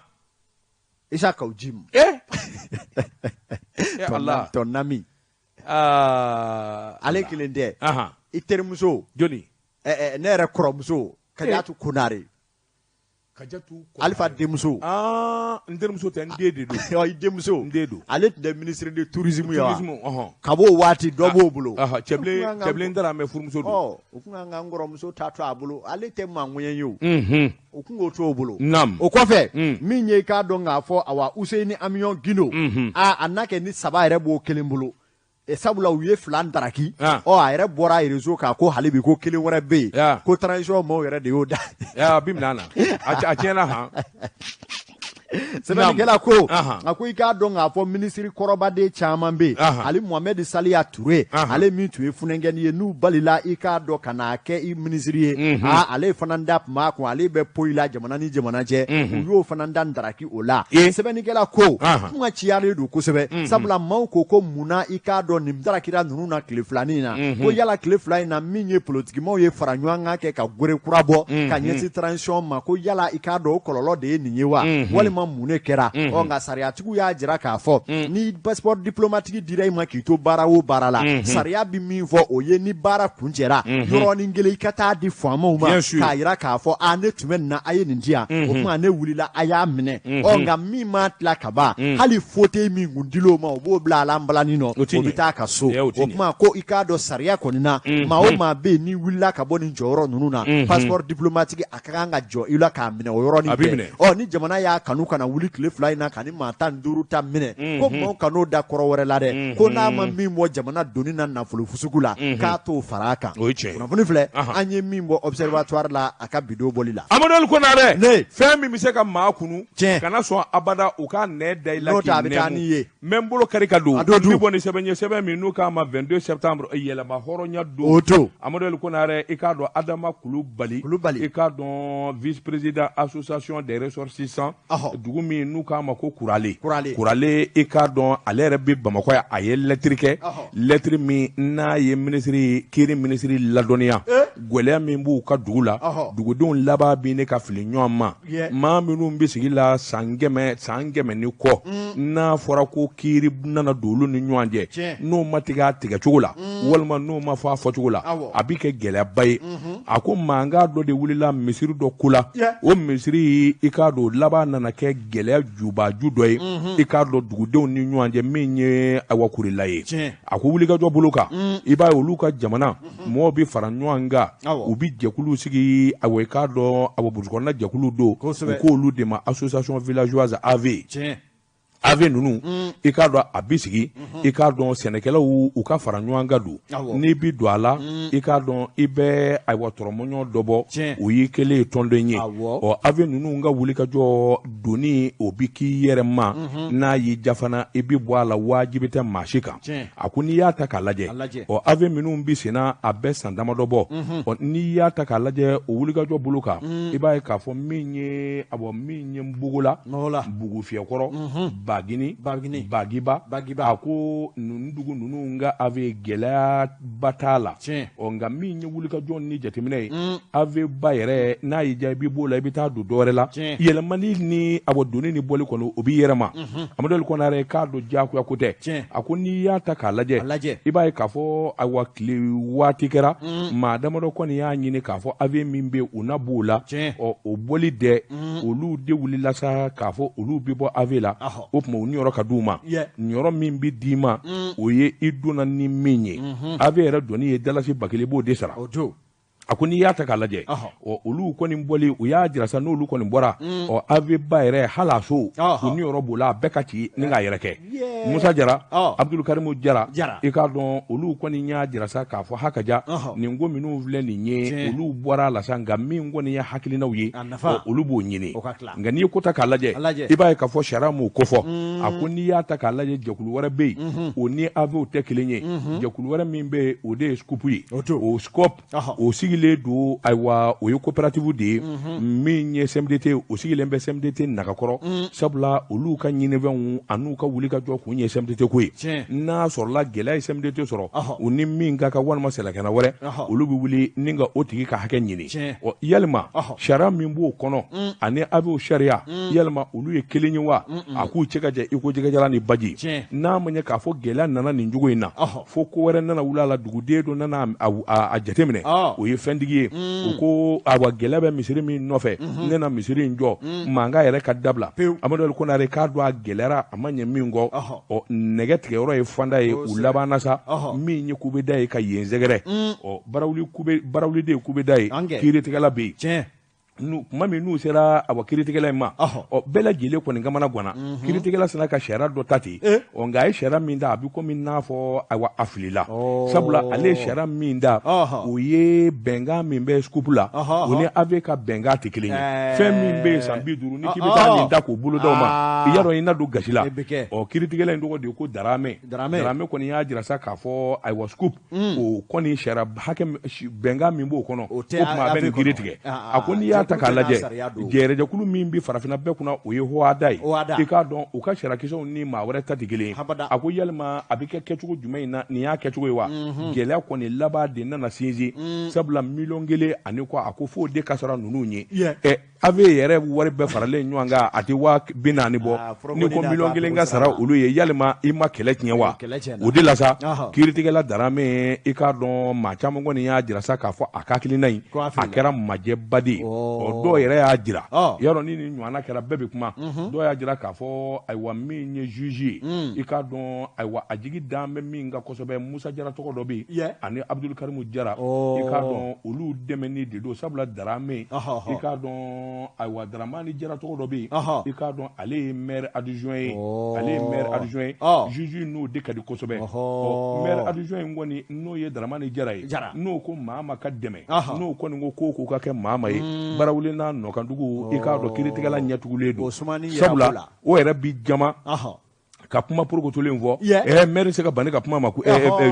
Isa Kaw Jim, ton ami, ale kelen tɛ, i terimuso jɔni, ne yɛrɛ kɔrɔmuso Kajatu Konare, Alifa denmuso. N terimuso tɛ, n den de don. I denmuso. N den don. Ale tun tɛ ministre de tourisme ye wa? Ka b'o waati dɔ b'o bolo. Cɛbilen taara mɛ furumuso don. O tun kan ka n kɔrɔmuso ta to a bolo, ale tɛ maa ŋɛɲɛ ye o. O tun k'o to o bolo. O kɔfɛ min ye i k'a dɔn k'a fɔ awa Useyini Amiyɔn Gindo, a n'a kɛ ni 3 yɛrɛ b'o kelen bolo. Sabula u ye 2 daraki, ɔ a yɛrɛ bɔra réseau kan ko hali bi ko kelen wɛrɛ bɛ yen, ko transition maaw yɛrɛ de y'o da. A bi minɛ na, a tiɲɛna han. Sɛbɛnnikɛla ko a ko i k'a dɔn k'a fɔ minisiri kɔrɔbaden caman bɛ yen, hali Mohamed Saliya Ture, ale min tun ye funankɛnin ye n'u balila i k'a dɔn ka n'a kɛ i minisiri ye, ale fana da tun b'a kun, ale bɛ poyi la jamana ni jamana cɛ, u y'o fana da daraki o la. Sɛbɛnnikɛla ko kuma ciyalen don kosɛbɛ, sabula maaw ko ko munna i k'a dɔn nin darakira ninnu na tile filanin na, ko yala tile 2 in na min ye politikimaw ye fara ɲɔgɔn kan kɛ ka gore kura bɔ ka ɲɛsin transition ma, ko yala i k'a dɔn o kɔlɔlɔ de ye nin ye wa, walima mun de kɛra? Ɔ nka sariyatigiw y'a jira k'a fɔ ni passeport diplomatique dira i ma k'i to baara o baara la, sariya bɛ min fɔ o ye ni baara kuncɛra yɔrɔnin kelen i ka taa di faamaw ma k'a jira k'a fɔ a ne tun bɛ nin na, a ye nin di yan, o tuma ne wulila a y'a minɛ. Ɔ nka min ma tila ka ban, hali fauteuil min kun dil'o ma, o b'o bila a la nbalani nɔ, o bɛ taa ka so. O tuma ko i k'a dɔn sariya kɔni na, maa o maa bɛ yen n'i wulila ka bɔ nin jɔyɔrɔ ninnu na, passeport diplomatique a ka kan ka jɔ i la k'a minɛ o yɔrɔnin bɛɛ. Ɔ ni jamana y'a kanu ka na wuli tile 2 in na ka ni maa 15 ta minɛ, ko maaw kan'o da kɔrɔ wɛrɛ la dɛ, ko n'a ma min bɔ jamana doni na nafolo fusugu la, k'a t'o fara a kan. Kunnafoni filɛ an ye min bɔ observatoire la a ka bidon bɔli la. Amadu Konare, ne fɛn min bɛ se ka maa kunu, kana sɔn abada u ka nɛ da i la k'i nɛmu. N bɛ n bolo kari ka don, n bɛ bɔ ni sɛbɛn ye, sɛbɛn min n'u k'a ma 22 septembre yɛlɛma hɔrɔnya don. O don. Amadu Konare, i k'a dɔn Adama Kulubali, i k'a dɔn vice président association des ressortissants, dugu min n'u k'a ma ko Kurale. Kurale, i k'a dɔn ale yɛrɛ bɛ Bamakɔ yan, a ye lettre kɛ, lettre min n'a ye minisiri kiiri minisiri ladɔnniya gɛlɛya min b'u ka dugu la, dugudenw laban bɛ ne ka fili ɲɔgɔn ma, maa minnu bɛ sigi la san 100 san 100 ni kɔ, n'a fɔra ko kiiri nana don olu ni ɲɔgɔn cɛ, n'o ma tigɛ a tigɛcogo la, walima n'o ma fɔ a fɔcogo la, a bɛ kɛ gɛlɛyaba ye. A ko mankan dɔ de wulila misiri dɔ ko la, o misiri i k'a dɔn laban nana kɛ gɛlɛya jubaju dɔ ye, i k'a dɔn dugudenw ni ɲɔgɔn cɛ min ye awa Kurela ye. A ko wulikajɔ bolo kan, i b'a ye olu ka jamana mɔgɔw bɛ fara ɲɔgɔn kan, u bɛ jɛkulu sigi, awa i k'a dɔn awa burusi kɔnɔna jɛkulu don, u k'olu de ma association villageoise AV. AV ninnu i k'a dɔn a bɛ sigi i k'a dɔn sɛnɛkɛlaw u ka fara ɲɔgɔn kan don n'i bɛ don a la i k'a dɔn i bɛ ayiwa tɔrɔmɔɲɔ dɔ bɔ o y'i kɛlen ye tɔnden ye ɔ AV ninnu ka wulikajɔ donni o bɛ k'i yɛrɛ ma n'a y'i diya fana i bɛ bɔ a la wajibi tɛ maa si kan a ko n'i y'a ta k'a lajɛ ɔ AV minnu bɛ senna a bɛ san damadɔ bɔ ɔ n'i y'a ta k'a lajɛ o wulikajɔ bolo kan i b'a ye k'a fɔ min ye awɔ min ye Bogola Bugufiyɛkɔrɔ Bagini Bagiba a ko ninnu dugu ninnu ka AV gɛlɛyaba t'a la ɔ nka min ye wulikajɔ ni jateminɛ ye AV ba yɛrɛ n'a y'i diya i bɛ b'o la i bɛ taa don dɔwɛrɛ la yɛlɛmani ni awɔ donni ni bɔli kɔni o b'i yɛrɛ ma Amadu Konare k'a dɔn diyagoya ko tɛ a ko n'i y'a ta k'a lajɛ i b'a ye k'a fɔ ayiwa tile waati kɛra maa damadɔ kɔni y'a ɲini k'a fɔ AV min bɛ u na b'o la ɔ o bɔli dɛ olu de wulila sa k'a fɔ olu bɛ bɔ AV la o tuma u niyɔrɔ ka d'u ma niyɔrɔ min bɛ d'i ma o ye i donna ni min ye AV yɛrɛ donni ye dalasi 1000 b'o de sara a ko n'i y'a ta k'a lajɛ ɔ olu kɔni bɔli u y'a jira sa n'olu kɔni bɔra ɔ AV ba yɛrɛ hali a so u niyɔrɔ b'o la a bɛɛ ka ci ni k'a yɛrɛ kɛ Musa Jara Abdul Karimu Jara i k'a dɔn olu kɔni y'a jira sa k'a fɔ haka ja nin ko minnu filɛ nin ye olu bɔra a la sa nka min kɔni ye hakilinaw ye olu b'o ɲini nka n'i ye ko ta k'a lajɛ i b'a ye k'a fɔ sariya m'o kofɔ a ko n'i y'a ta k'a lajɛ jɛkulu wɛrɛ bɛ yen o ni AVw tɛ kelen ye jɛkulu wɛrɛ min bɛ yen o de ye SCOP ye o SCOP o sigilen don ayiwa o ye coopérative de ye min ye CMDT o sigilen bɛ CMDT nagakɔrɔ sabula olu ka ɲinifɛnw an'u ka wulikajɔ kun ye CMDT ko ye n'a sɔrɔla gɛlɛya ye CMDT sɔrɔ u ni min ka kan walima sɛnɛkɛla wɛrɛ olu bɛ wuli ni ka o tigi ka hakɛ ɲini ɔ yalima sariya min b'o kɔnɔ ani AVw sariya yalima olu ye kelen ye wa a k'u cɛ ka jan i ko jɛgɛjalan ni baji n'a ma ɲɛ k'a fɔ gɛlɛya nana nin cogo in na fo ko wɛrɛ nana wuli a la duguden dɔ nana a jateminɛ o ye fɛntigi ye o ko awa gɛlɛya bɛ misiri min nɔfɛ ne na misiri in jɔ mankan yɛrɛ ka dabila Amadu Konare k'a dɔn a gɛlɛyara a ma ɲɛ min kɔ ɔ nɛgɛ tigɛyɔrɔ ye fanda ye u labanna sa min ye kubeda ye ka yen sɛgɛrɛ ɔ barawuli de ye kubeda ye kiiritigɛla bɛ yen tuma min n'u sera awa kiiritigɛla in ma ɔ bɛɛ lajɛlen kɔni kamana ganna kiiritigɛla sina ka sariya dɔ ta ten ɔ nka a ye sariya min ta a bɛ komi n'a fɔ ayiwa a filila sabula ale ye sariya min ta o ye bɛnkan min bɛ SCOP la o ni AV ka bɛnkan tɛ kelen ye fɛn min bɛ yen san 50 ni k'i bɛ taa nin ta k'o bolo d'aw ma i y'a dɔn i na don gasi la ɔ kiiritigɛla in tɔgɔ de ye ko Daramɛ Daramɛ kɔni y'a jira sa k'a fɔ ayiwa SCOP o kɔni sariya hakɛ bɛnkan min b'o kɔnɔ o tuma a bɛ nin kiiri tigɛ a ko n'i y'a ta k'a lajɛ jɛrɛjɛkulu min bɛ farafinna bɛɛ kunna o ye HOADA ye i k'a dɔn u ka sariyakisɛw ni maa wɛrɛ ta tɛ kelen ye a ko yalima a bɛ kɛ kɛcogo jumɛn in na nin y'a kɛcogo ye wa gɛlɛya kɔni laban de nana sinsin sabula 1,1 million ani kɔ a ko f'o de ka sara ninnu ye AV yɛrɛ wari bɛɛ faralen ɲɔgɔn kan a tɛ 40,000 bɔ ah, n'i ko 1,1 million ka sara olu ye yalima i ma kɛlɛ tiɲɛ wa o de la sa kiiritigɛla Daramɛ i k'a dɔn maa caman kɔni y'a jira sa k'a fɔ a ka hakilina in a kɛra majɛba de ye ɔ dɔw yɛrɛ y'a jira yɔrɔ ni nin ɲɔgɔnna kɛra bɛɛ bɛ kuma mhm. dɔw y'a jira k'a fɔ ayiwa min ye juge ye mm. i k'a dɔn ayiwa a jigi dan bɛ min kan kosɛbɛ Musa Jara tɔgɔ dɔ bɛ yen ani Abudulu Karimu Jara i k'a dɔn olu dɛmɛni de don sabula Daramɛ i k'a dɔn ayiwa Daramani Jara tɔgɔ dɔ bɛ yen i k'a dɔn ale ye maire adjoint ye ale ye maire adjoint ye juge n'o de ka di kosɛbɛ ɔ maire adjoint in kɔni n'o ye Daramani Jara ye n'o ko maa ma ka dɛmɛ n'o kɔni ko ko ka kɛ maa ma ye Barawuli n'a nɔkandugu i k'a dɔn kiiritigɛla ɲɛtugulen don sabula o yɛrɛ bi jama ka kuma porokotolen fɔ ɛ maire se ka ban ne ka kuma ma ko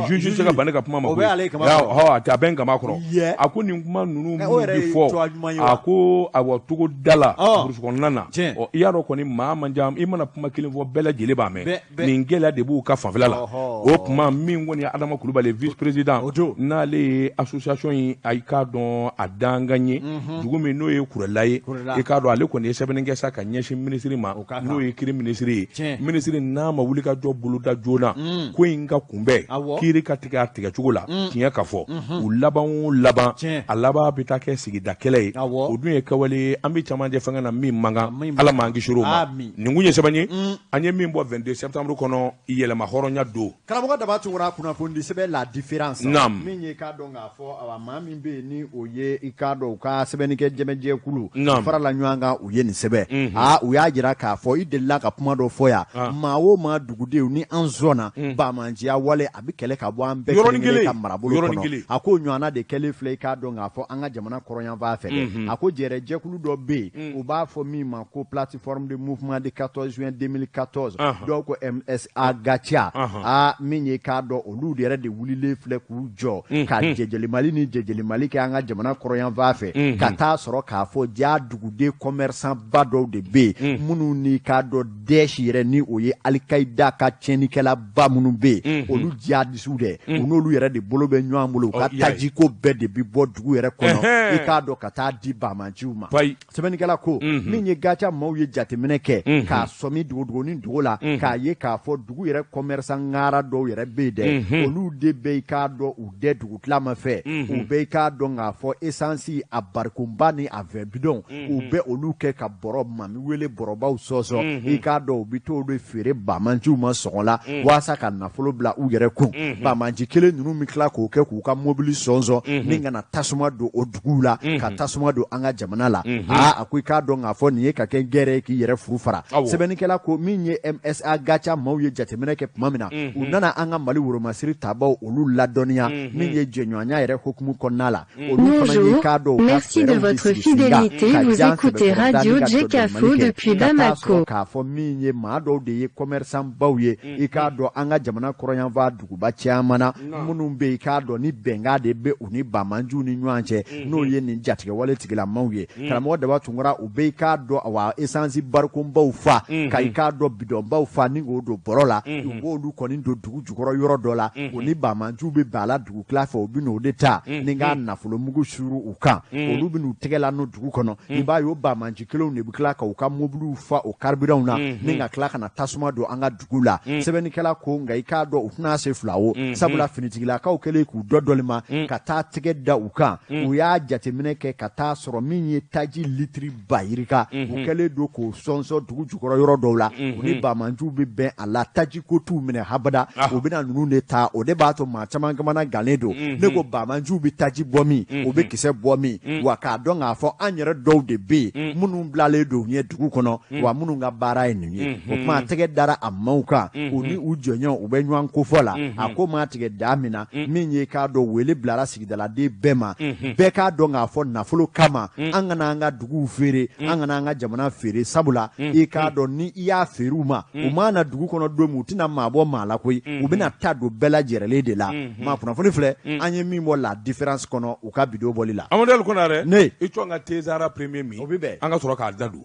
juge se ka ban ne ka kuma ma ko a tɛ a bɛ n kama kɔrɔ a ko nin kuma ninnu minnu bɛ fɔ a ko awa togoda la burusi kɔnɔna na ɔ i y'a dɔn kɔni maa man ca i mana kuma kelen fɔ bɛɛ lajɛlen b'a mɛn nin gɛlɛya de b'u ka fanfɛla la o tuma min kɔni ye Adama Kulubali vice président n'ale ye association in a i k'a dɔn a dankan ye dugu min n'o ye Kurɛla ye i k'a dɔn ale kɔni ye sɛbɛnni kɛ sa ka ɲɛsin minisiri ma n'o ye kiri minisiri ye minisiri n'a n'a ma wuli ka jɔ boloda joona ko in ka kunbɛn kiiri ka tigɛ a tigɛcogo la tiɲɛ ka fɔ u laban o laban a laban bɛ taa kɛ sigida kɛlɛ ye o dun ye kɛwale ye an bɛ camancɛ fanga na min man kan Ala m'an kisi o ma nin kun ye sɛbɛn ye an ye min bɔ 22 septembre kɔnɔ yɛrɛma hɔrɔnya don. Karamɔgɔ Daba Tunkara kunnafonidi sɛbɛn La Différence Naam. Min ye i k'a dɔn k'a fɔ awa maa min bɛ yen ni o ye i k'a dɔn u ka sɛbɛnnikɛ jɛmɛjɛkulu Naam. farala ɲɔgɔn kan u ye nin sɛbɛn mm -hmm. Aa u y'a jira k'a fɔ i delila ka kuma dɔ fɔ yan ah. Maa o maa dugudenw ni an sɔnna banbaanciya wale a bɛ kɛlɛ ka bɔ an bɛɛ kelen kelen ka marabolo kɔnɔ a k'o ɲɔgɔnna de kɛlen filɛ i k'a dɔn k'a fɔ an ka jamana kɔrɔnyanfan fɛ dɛ mm -hmm. A ko jɛrɛjɛkulu dɔ bɛ yen u b'a fɔ min ma ko plateforme de mouvement de 14 juin 2014 dɔw ko MSA GATIA aa min ye k'a dɔn olu de yɛrɛ de wulilen filɛ k'u jɔ ka jɛjɛlimali ni jɛjɛlimali kɛ an ka jamana kɔrɔnyanfan fɛ ka taa sɔrɔ k'a fɔ ja duguden commerçant ba dɔw de bɛ yen minnu ni k'a dɔn Daesh yɛrɛ ni o ye Al-Qaïda ka tiɲɛnikɛlaba minnu bɛ yen olu jihadisiw dɛ u n'olu yɛrɛ de bolo bɛ ɲɔgɔn bolo u ka tajiko bɛɛ de bɛ bɔ dugu yɛrɛ kɔnɔ i k'a dɔn ka taa di banbaanciw ma. Sɛbɛnnikɛla ko min ye GATIA maaw ye jateminɛ kɛ k'a sɔmi dogodogonin dogo la k'a ye k'a fɔ dugu yɛrɛ commerçant ŋara dɔw yɛrɛ bɛ yen dɛ olu de bɛ i k'a dɔn u dɛ dugutila fɛ u bɛ i k'a dɔn k'a fɔ esansi a barikonba ni a 20 bidɔn u bɛ olu kɛ ka bɔrɔ mami wele bɔrɔbaw sɔsɔ i k'a dɔn u bɛ t'o de feere banbaanciw ma sɔngɔ la walasa ka nafolo bila u yɛrɛ kun banbaanci kelen ninnu bɛ tila k'o kɛ k'u ka mobili sɔnsɔn ni ka na tasuma don o duguw la ka tasuma don an ka jamana la aa a ko i k'a dɔn k'a fɔ nin ye ka kɛ gɛrɛ ye k'i yɛrɛ furu fara sɛbɛnnikɛla ko min ye MSA GATIA maaw ye jateminɛ kɛ tuma min na u nana an ka Mali woromasiri tabaw olu ladɔnniya min ye jɛɲɔgɔnya yɛrɛ hukumu kɔnɔna la olu fana ye k'a dɔn u ka Merci de fɛɛrɛw de votre sigi sen kan fidélité. ka Vous jan écoutez sɛbɛkɔrɔ Radio da ni ka Djekafo jɔdɔnmali kɛ depuis ka taa Bamako. sɔrɔ k'a fɔ min ye maa dɔw de ye commerçant baw ye i k'a dɔn an ka jamana kɔrɔnyanfan duguba caman na minnu bɛ yen i k'a dɔn ni bɛnkan de bɛ u ni banbaanciw ni ɲɔgɔn cɛ n'o ye nin jatigɛwale tigilamaw ye karamɔgɔ Daba Tunkara u bɛ i k'a dɔn awa esansi barikonbaw fa ka i k'a dɔn bidɔnbaw fa ni k'o don bɔrɔ la u b'olu kɔni don dugu jukɔrɔ yɔrɔ dɔ la u ni banbaanciw bɛ bɛn a la dugutila fɛ u bɛ n'o de ta ni k'a nafolomugu suuru u kan olu bɛ n'u tɛgɛ la n'o dugu kɔnɔ i b'a ye o banbaanci kelenw de bɛ tila ka u ka mobiliw fa o carburant na ni ka tila ka na tasuma don an ka dugu la sɛbɛnnikɛla ko nka i k'a dɔn u tɛna se fila o sabula finitigilakaw kɛlen k'u dɔ dɔli ma ka taa tɛgɛ da u kan u y'a jateminɛ kɛ ka taa sɔrɔ min ye taji litiri ba yirika u kɛlen don k'o sɔnsɔn dugu jukɔrɔ yɔrɔ dɔw la u ni banbaanciw bɛ bɛn a la taji ko t'u minɛ habada u bɛna ninnu de ta o de b'a to maa caman kamana gannen don ne ko banbaanciw bɛ taji bɔ min u bɛ kisɛ bɔ min wa k'a dɔn k'a fɔ an yɛrɛ dɔw de bɛ yen minnu bilalen don u ɲɛ dugu kɔnɔ wa minnu ka baara ye nin ye o tuma tɛgɛ dara a maaw kan u ni u jɔɲɔgɔn u bɛ ɲɔgɔn kofɔ la a ko maa tigɛ da min na min ye k'a dɔn wele bilara sigidaladen bɛɛ ma bɛɛ k'a dɔn k'a fɔ nafolo kama an kana an ka duguw feere an kana an ka jamana feere sabula i k'a dɔn ni i y'a feere u ma u mana na dugu kɔnɔ don min u tɛna maa bɔ maa la koyi u bɛna ta don bɛɛ lajɛrɛlen de la maa kunnafoni filɛ an ye min bɔ la différence kɔnɔ u ka bidon bɔli la Amadu El Konare ne i cɔn ka Tezara premier min o bɛ bɛn an ka sɔrɔ k'a da don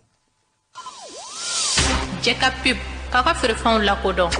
Cɛ ka pub k'a ka feerefɛnw lakodɔn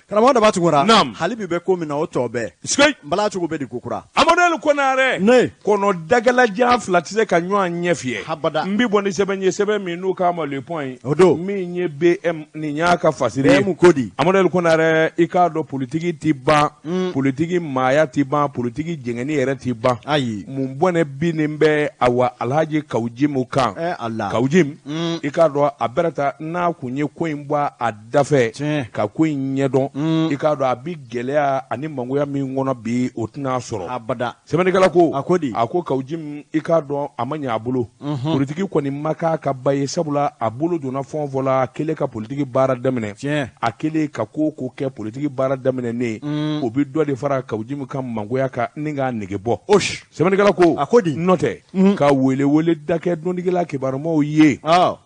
Karamɔgɔ Daba Tunkara Naam. hali bi bɛ ko min na o tɔ bɛɛ Sikeyi n bala cogo bɛ di ko kura Amadu El Konare Ne. kɔnɔ dagalajan fila tɛ se ka ɲɔgɔn ɲɛ fiyɛ Habada. n bɛ bɔ ni sɛbɛn ye sɛbɛn min n'u k'a ma le point O don. min ye BM nin y'a ka fasiri ye BM ko di Amadu El Konare i k'a dɔn politiki ti ban politiki maaya ti ban politiki jɛngɛni yɛrɛ ti ban Ayi. mun bɔnɛ binnen bɛ awa Alhaji Kawu Jimu kan Eh, Allah. Kawu Jim i k'a dɔn a bɛrɛ ta n'a kun ye ko in bɔ a dafɛ Tiɲɛ. ka ko in ɲɛdɔn i k'a dɔn a bi gɛlɛya ani mangoya min kɔnɔ bi o tɛna sɔrɔ abada sɛbɛnnikɛla ko A ko di? a ko Kawu Jim i k'a dɔn a ma ɲɛ a bolo politiki kɔni ma k'a ka ba ye sabula a bolo donna fɛn o fɛn la a kɛlen ka politiki baara daminɛ Tiɲɛ. a kɛlen ka ko o ko kɛ politiki baara daminɛ ne o bi dɔ de fara Kawu Jim ka mangoya kan ni k'a nege bɔ Osh. sɛbɛnnikɛla ko A ko di? n'o tɛ ka welewele da kɛ dɔnnikɛla kibarumaw ye Ɔ.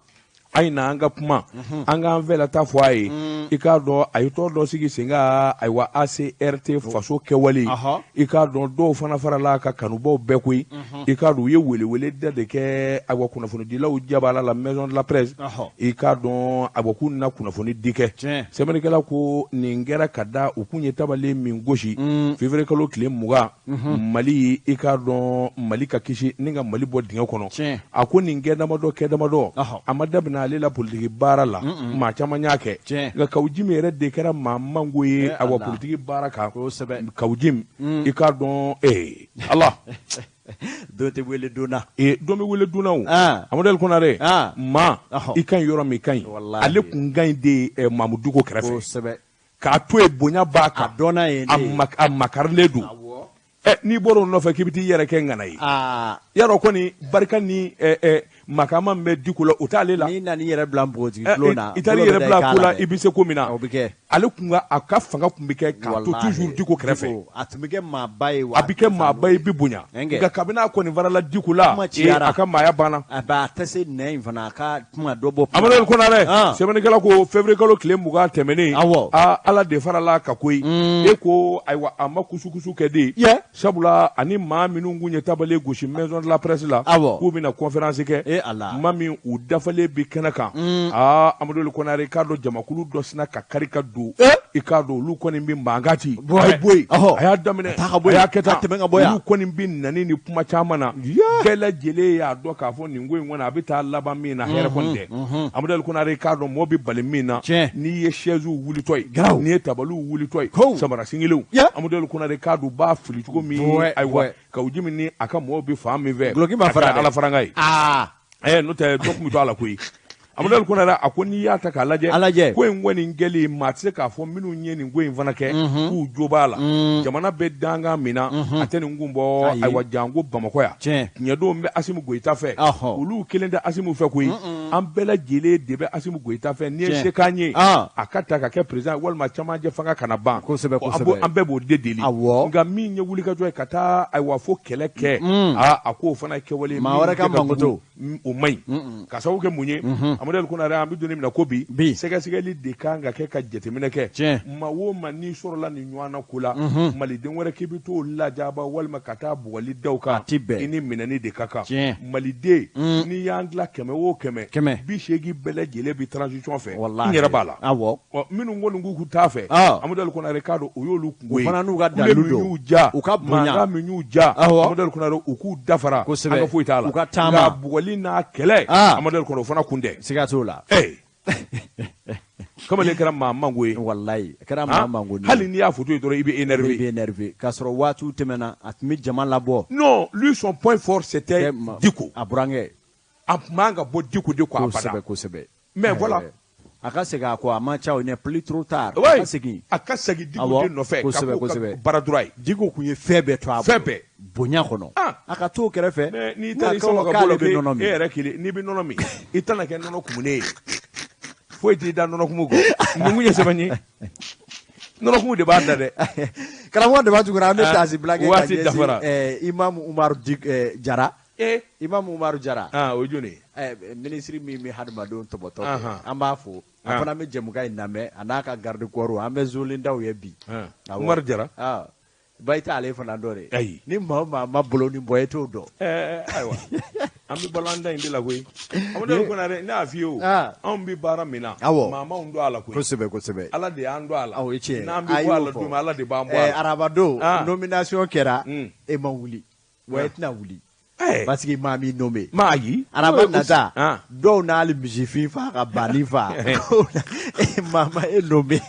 a ye na an ka kuma an k'an fɛla ta fɔ a ye i k'a dɔn a ye tɔn dɔ sigi sen kan ayiwa ACRT faso kɛwale i k'a dɔn dɔw fana farala ka kanubaw bɛɛ koyi i k'a dɔn u ye welewele da de kɛ ayiwa kunnafonidilaw jabala la maison de la presse i k'a dɔn ayiwa k'u na kunnafoni di kɛ sɛbɛnnikɛla ko nin kɛra ka da u kun ye tabalen min gosi février kalo tile 20 Mali i k'a dɔn Mali ka kisi ni ka Mali bɔ dingɛ kɔnɔ a ko nin kɛ damadɔ kɛ damadɔ a ma daminɛ ale la politiki baara la maa caman y'a kɛ nka Kawu Jim yɛrɛ de kɛra maa mango ye awa politiki baara kan Kawu Jim i k'a dɔn ala don tɛ wele don na don bɛ wele don na o Amadu El Konare maa i ka ɲi yɔrɔ min i ka ɲi ale tun ka ɲi de Mamudu Diko kɛrɛfɛ k'a to yen bonya b'a kan a makarilen don n'i bɔra o nɔfɛ k'i bɛ t'i yɛrɛ kɛ ŋana ye yarɔ kɔni barika ni makama min bɛ Diko la o t'ale la n'i nan'i yɛrɛ bila npogotigi bulon na i taar'i yɛrɛ bila ko la i bɛ se ko min na o bɛ kɛ ale kun ka a ka fanga tun bɛ kɛ k'a to toujours Diko kɛrɛfɛ a tun bɛ kɛ maaba ye a bɛ kɛ maaba ye i bɛ bonya nka kabini a kɔni farala Diko la a ka maaya banna a a tɛ se nɛn in fana a ka kuma dɔ bɔ Amadu El Konare sɛbɛnnikɛla ko février kalo tile 20 tɛmɛnen Ala de farala kan koyi e ko ayiwa a ma kusukusu kɛ de sabula ani maa minnu kun ye tabale gosi maison de la presse la k'u bɛna conférence kɛ maa min u dafalen bɛ kɛnɛ kan aa Amadu El Konare i k'a dɔn jamakulu dɔ sinna ka kari ka don i k'a dɔn olu kɔni bɛ mankan ci a ye bɔ yen a y'a daminɛ a y'a kɛ tan olu kɔni bɛ nani ni kuma caman na bɛɛ lajɛlen y'a dɔn k'a fɔ nin ko in kɔni a bɛ taa laban min na hɛrɛ kɔni tɛ Amadu El Konare i k'a dɔn mɔɔ bɛ bali min na n'i ye chaise wulitɔ ye n'i ye tabaliw wulitɔ ye samara singelenw Amadu El Konare k'a dɔn u b'a fili cogo min ayiwa Kawu Jim ni a ka mɔɔw bɛ fan min fɛ duloki ma fara Ala farankan ye n'o tɛ dɔ tun bɛ to a la koyi Amadu El Konare a ko n'i y'a ta k'a lajɛ ko in kɔni kɛli maa tɛ se k'a fɔ minnu ye nin ko in fana kɛ k'u jo b'a la jamana bɛ dankan min na a tɛ nin kun bɔ ayiwa janko Bamakɔ yan tiɲɛ don n bɛ Asimu Goyita fɛ olu kelen tɛ Asimu fɛ koyi an bɛɛ lajɛlen de bɛ Asimu Goyita fɛ n'i ye se k'an ye a ka ta ka kɛ président walima camancɛ fanga kana ban an bɛɛ b'o de deli nka min ye wulikajɔ ye ka taa ayiwa fo kɛlɛ kɛ a k'o fana kɛwale maa wɛrɛ ka mankutu o man ɲi ka sababu kɛ mun ye Amadu El Konare an bɛ don min na ko bi sɛgɛsɛgɛli de kan ka kɛ ka jateminɛ kɛ maa o maa n'i sɔrɔla nin ɲɔgɔn na ko la maliden wɛrɛ k'i bɛ t'o lajaba walima ka taa bugɔli da o kan i ni minɛni de ka kan maliden n'i y'an tila 100 o 100 80 bɛɛ lajɛlen bɛ transition fɛ n yɛrɛ b'a la minnu kɔni k'u t'a fɛ Amadu El Konare k'a dɔn o y'olu kunko ye u fana n'u ka dalu don y'u ja u ka bonya mankan min y'u ja Amadu El Konare u k'u dafara kosɛbɛ an ka foyi t'a la u ka taama nka bugɔli n'a kɛlɛ Amadu El Konare o fana kun tɛ siga t'o la kamalen kɛra maa mango ye walayi a kɛra maa mango ye hali n'i y'a photo ye dɔrɔn i bɛ énervé i bɛ énervé k'a sɔrɔ waatiw tɛmɛna a tun bɛ jama labɔ non lui son point fort c'était Diko a burankɛ a tun man ka bɔ Diko de kɔ abada kosɛbɛ kosɛbɛ mais voilà a ka segin a kɔ a ma ca o n'est plus trop tard a ka segin a ka segin Diko de nɔfɛ kosɛbɛ kosɛbɛ baara droit ye Diko tun ye fɛn bɛɛ to a bolo fɛn bɛɛ bonya kɔnɔ a ka t'o kɛrɛfɛ mais n'i taara i sama ka bɔ la e yɛrɛ kelen n'i bɛ nɔnɔ min i tɛna kɛ nɔnɔ kumunen ye foyi t'i da nɔnɔ kumu kɔ nin kun ye sɛbɛn ye nɔnɔ kumu de b'a da dɛ karamɔgɔ Daba Tunkara an bɛ taasibila kɛ ka ɲɛsin Imam Umaru Jara Imam Umaru Jara o ye jɔni ye minisiri min bɛ hadamadenw tɔbɔtɔ an b'a fo a fana bɛ jɛmukan in lamɛn a n'a ka garde corps an bɛ zolendaw ye bi Umaru Jara ba i t'ale fana dɔn dɛ ayi ni maa o maa ma bolonin bɔ e t'o dɔn ayiwa an bɛ balo an da in de la koyi Amadu El Konare ne y'a f'i ye o anw bɛ baara min na maa m'anw don a la koyi kosɛbɛ kosɛbɛ Ala de y'an don a la o ye tiɲɛ ye n'an bɛ bɔ a la don min Ala de b'an bɔ a la araba don nomination kɛra e ma wuli wa e tɛna wuli parce que maa m'i nommé ma ayi araba nata dɔw n'ale misifin faa ka banni faa maa ma e nommé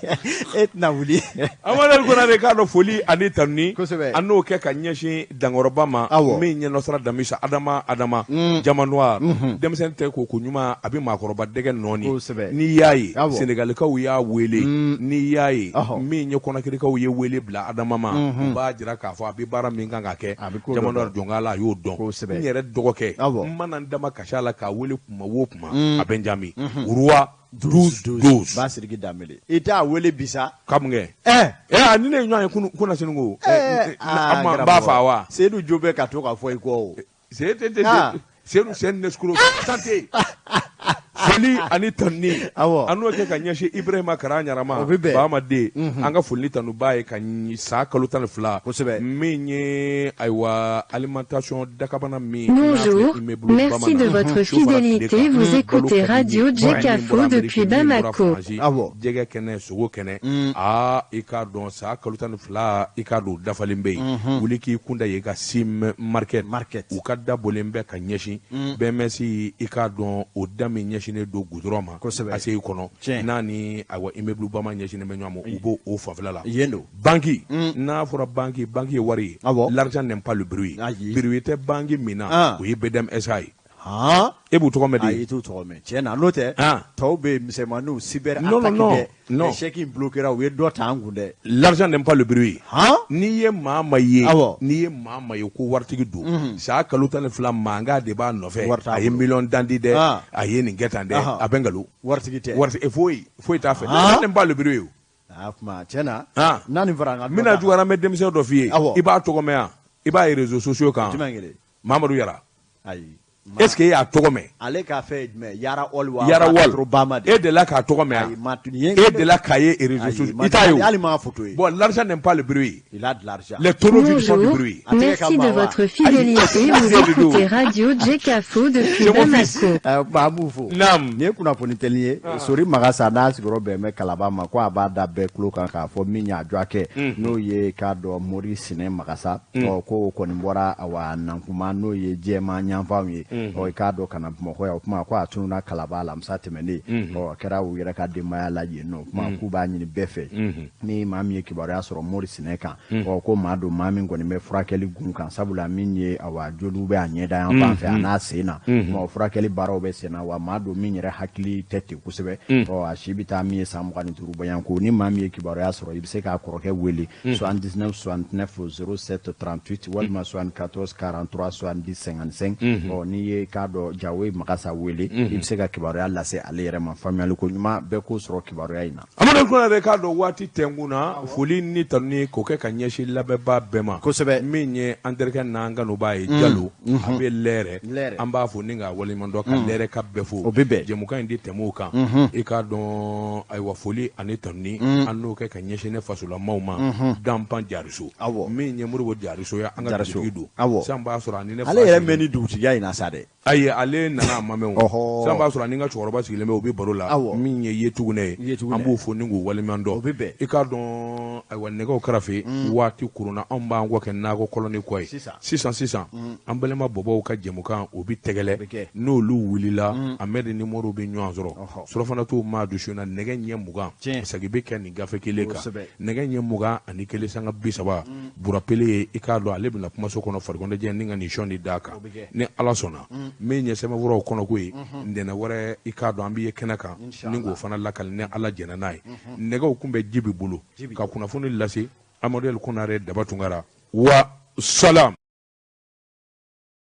e tɛna wuli Amadu El Konare k'a dɔn foli ani tanuni kosɛbɛ an n'o kɛ ka ɲɛsin dankɔrɔba ma min ye Nostradamus Adama Adama Diamant Noir denmisɛnnin tɛ ko ko ɲuman a bɛ maakɔrɔba dɛgɛ nɔɔni kosɛbɛ n'i y'a ye Senegalikaw y'a wele n'i y'a ye min ye Kɔnakirikaw ye wele bila Adama ma u b'a jira k'a fɔ a bɛ baara min kan ka kɛ Diamant Noir jɔn la a y'o dɔn kosɛbɛ n yɛrɛ dɔgɔkɛ n mana n dama kasi a la k'a wele kuma o kuma a bɛ n jaabi roi 12 12 ba Sidiki Danbele i t'a wele bi sa ka mun kɛ ɛɛ ni ne ye ɲɔgɔn ye kunasini ko n b'a faa wa Seyidu jo bɛ ka to ka fɔ i kɔ o Seyidu c'est un escroc santé foli ani tanuni an n'o kɛ ka ɲɛsin Ibrahima Kara Ɲarama Bama den an ka foli tanu b'a ye ka san kalo 12 kosɛbɛ min ye ayiwa alimentation dakabana min Bonjour, merci de votre fidélité. Vous écoutez Radio Djekafo depuis Bamako. Jɛgɛ kɛnɛ sogo kɛnɛ aa i k'a dɔn san kalo 12 i k'a dɔn dafalen bɛ yen wuli k'i kunda ye ka sim market u ka da bɔlen bɛ ka ɲɛsin BMS i k'a dɔn o da min ɲɛsin ɲɛsinnen don goudron ma ACI kɔnɔ n'a ni ayiwa immeuble Bama ɲɛsinnen bɛ ɲɔgɔn ma u b'o o fanfɛla la yen don banki n'a fɔra banki banki ye wari ye l'argent n'aime pas le bruit bruit tɛ banki min na o ye BDM SA ye e b'u tɔgɔ mɛn de ayi t'u tɔgɔ mɛn tiɲɛ na n'o tɛ tɔw bɛ misɛnmaninw cyber attaque dɛ non chèque in bloquera u ye dɔ ta an kun dɛ l'argent n'aime pas le bruit n'i ye maa ma ye n'i ye maa ma ye ko waritigi don san kalo 12 mankan de b'a nɔfɛ a ye miliyɔn dan di dɛ a ye nin kɛ tan dɛ a bɛ nkalon waritigi tɛ waritigi foyi foyi t'a fɛ l'argent n'aime pas le bruit kuma tiɲɛ na n'a nin fara an ka n bɛna juguyara n bɛ denmisɛn dɔ f'i ye i b'a tɔgɔ mɛn yan i b'a ye réseaux sociaux kan Mamadu Yara ayi est ce que e y'a tɔgɔ mɛn ale ka fɛn ye jumɛn Yara Ol wa Yara Wal e delila k'a tɔgɔ mɛn yan e delila k'a ye réseaux sociaux i t'a ye o hali m'a photo ye bon l'argent n'aime pas le bruit il a de l'argent les tonneaux vides font du bruit Merci de votre fidélité. Vous écoutez Radio Djekafo depuis Bamako. Ba b'u fo. Naam. Nin ye kunnafoni teli ye. Sori Magasa n'a sigiyɔrɔ bɛn bɛ Kalaba ma ko a b'a da bɛɛ tulo kan k'a fɔ min y'a jɔ a kɛ n'o ye k'a dɔn Mori Sinɛ Magasa. Ɔ ko o kɔni bɔra awa Nankuma n'o ye jɛma ɲanfanw ye. Ɔ i k'a dɔn ka na Bamakɔ yan o tuma ko a tununa Kalaba alamisa tɛmɛnen. Ɔ a kɛra u yɛrɛ ka denbaya la yen nɔ. O tuma k'u b'a ɲini bɛɛ fɛ. Ni maa min ye kibaruya sɔrɔ Mori Sinɛ kan. Ɔ ko maa don maa min kɔni bɛ furakɛli gun kan sabula min ye awa joliw bɛ a ɲɛda yan fan fɛ a n'a sen na ɔ furakɛli baaraw bɛ sen na wa maa don min yɛrɛ hakili tɛ ten kosɛbɛ ɔ a si bɛ taa min ye san 25 bɔɲɔgɔnko ni maa min ye kibaruya sɔrɔ i bɛ se k'a kɔrɔkɛ wele 79 69 07 38 walima 74 43 70 55 ɔ n'i ye k'a dɔn Jawoyi Magasa wele i bɛ se ka kibaruya lase ale yɛrɛ ma faamuyali ko ɲuman bɛɛ k'o sɔrɔ kibaruya in na. Amadu Konare k'a dɔn waati tɛnkun na foli ni tanuni k'o kɛ ka ɲɛsin lamɛnbaa bɛɛ ma kosɛbɛ min ye an terikɛ n'an kanubaa ye Jalo a bɛ lɛrɛ an b'a fo ni k'a waleɲuman dɔn ka lɛrɛ ka bɛɛ fo o bɛ bɛn jɛmukan in di tɛmɛ o kan i k'a dɔn ayiwa foli ani tanuni an n'o kɛ ka ɲɛsin ne fasolamaw ma Danpan Jariso min ye Moribo Jariso ye an ka dugutigi don san b'a sɔrɔ ani ne ale yɛrɛ mɛn ni dugutigiya in na sa dɛ ayi ale nana a ma mɛn o san b'a sɔrɔ ani n ka cɛkɔrɔba sigilen bɛ u bɛ baro la min ye Yetugunɛ ye an b'o fo ni k'u waleɲuman dɔn i k'a dɔn ayiwa nɛgɛw karafe waati koronna anw b'an kɔ kɛ nakɔ kɔlɔni kɔ ye sisan sisan an balima bɔbɔw ka jɛmukan o bɛ tɛgɛlɛ n'olu wulila Amɛdi ni Moriw bɛ ɲɔgɔn sɔrɔ surɔfana t'u maa dusu na nɛgɛ ɲɛ 20 segin bɛ kɛ nin gafe kelen kan nɛgɛ ɲɛ 21:30 Burapele ye i k'a dɔn ale bɛna kumaso kɔnɔ farikɔnɔjɛ ni ka nin sɔn de d'a kan ni Ala sɔnna min ye sɛbɛnfuraw kɔnɔko ye ntɛnɛn wɛrɛ i k'a dɔn an bɛ ye kɛnɛ kan ni k'o fana lakali ni Ala jɛnna n'a ye nɛgɛw kun bɛ Jibi bolo ka kunnafoni lase Amadu Konare Daba Tunkara wa salam.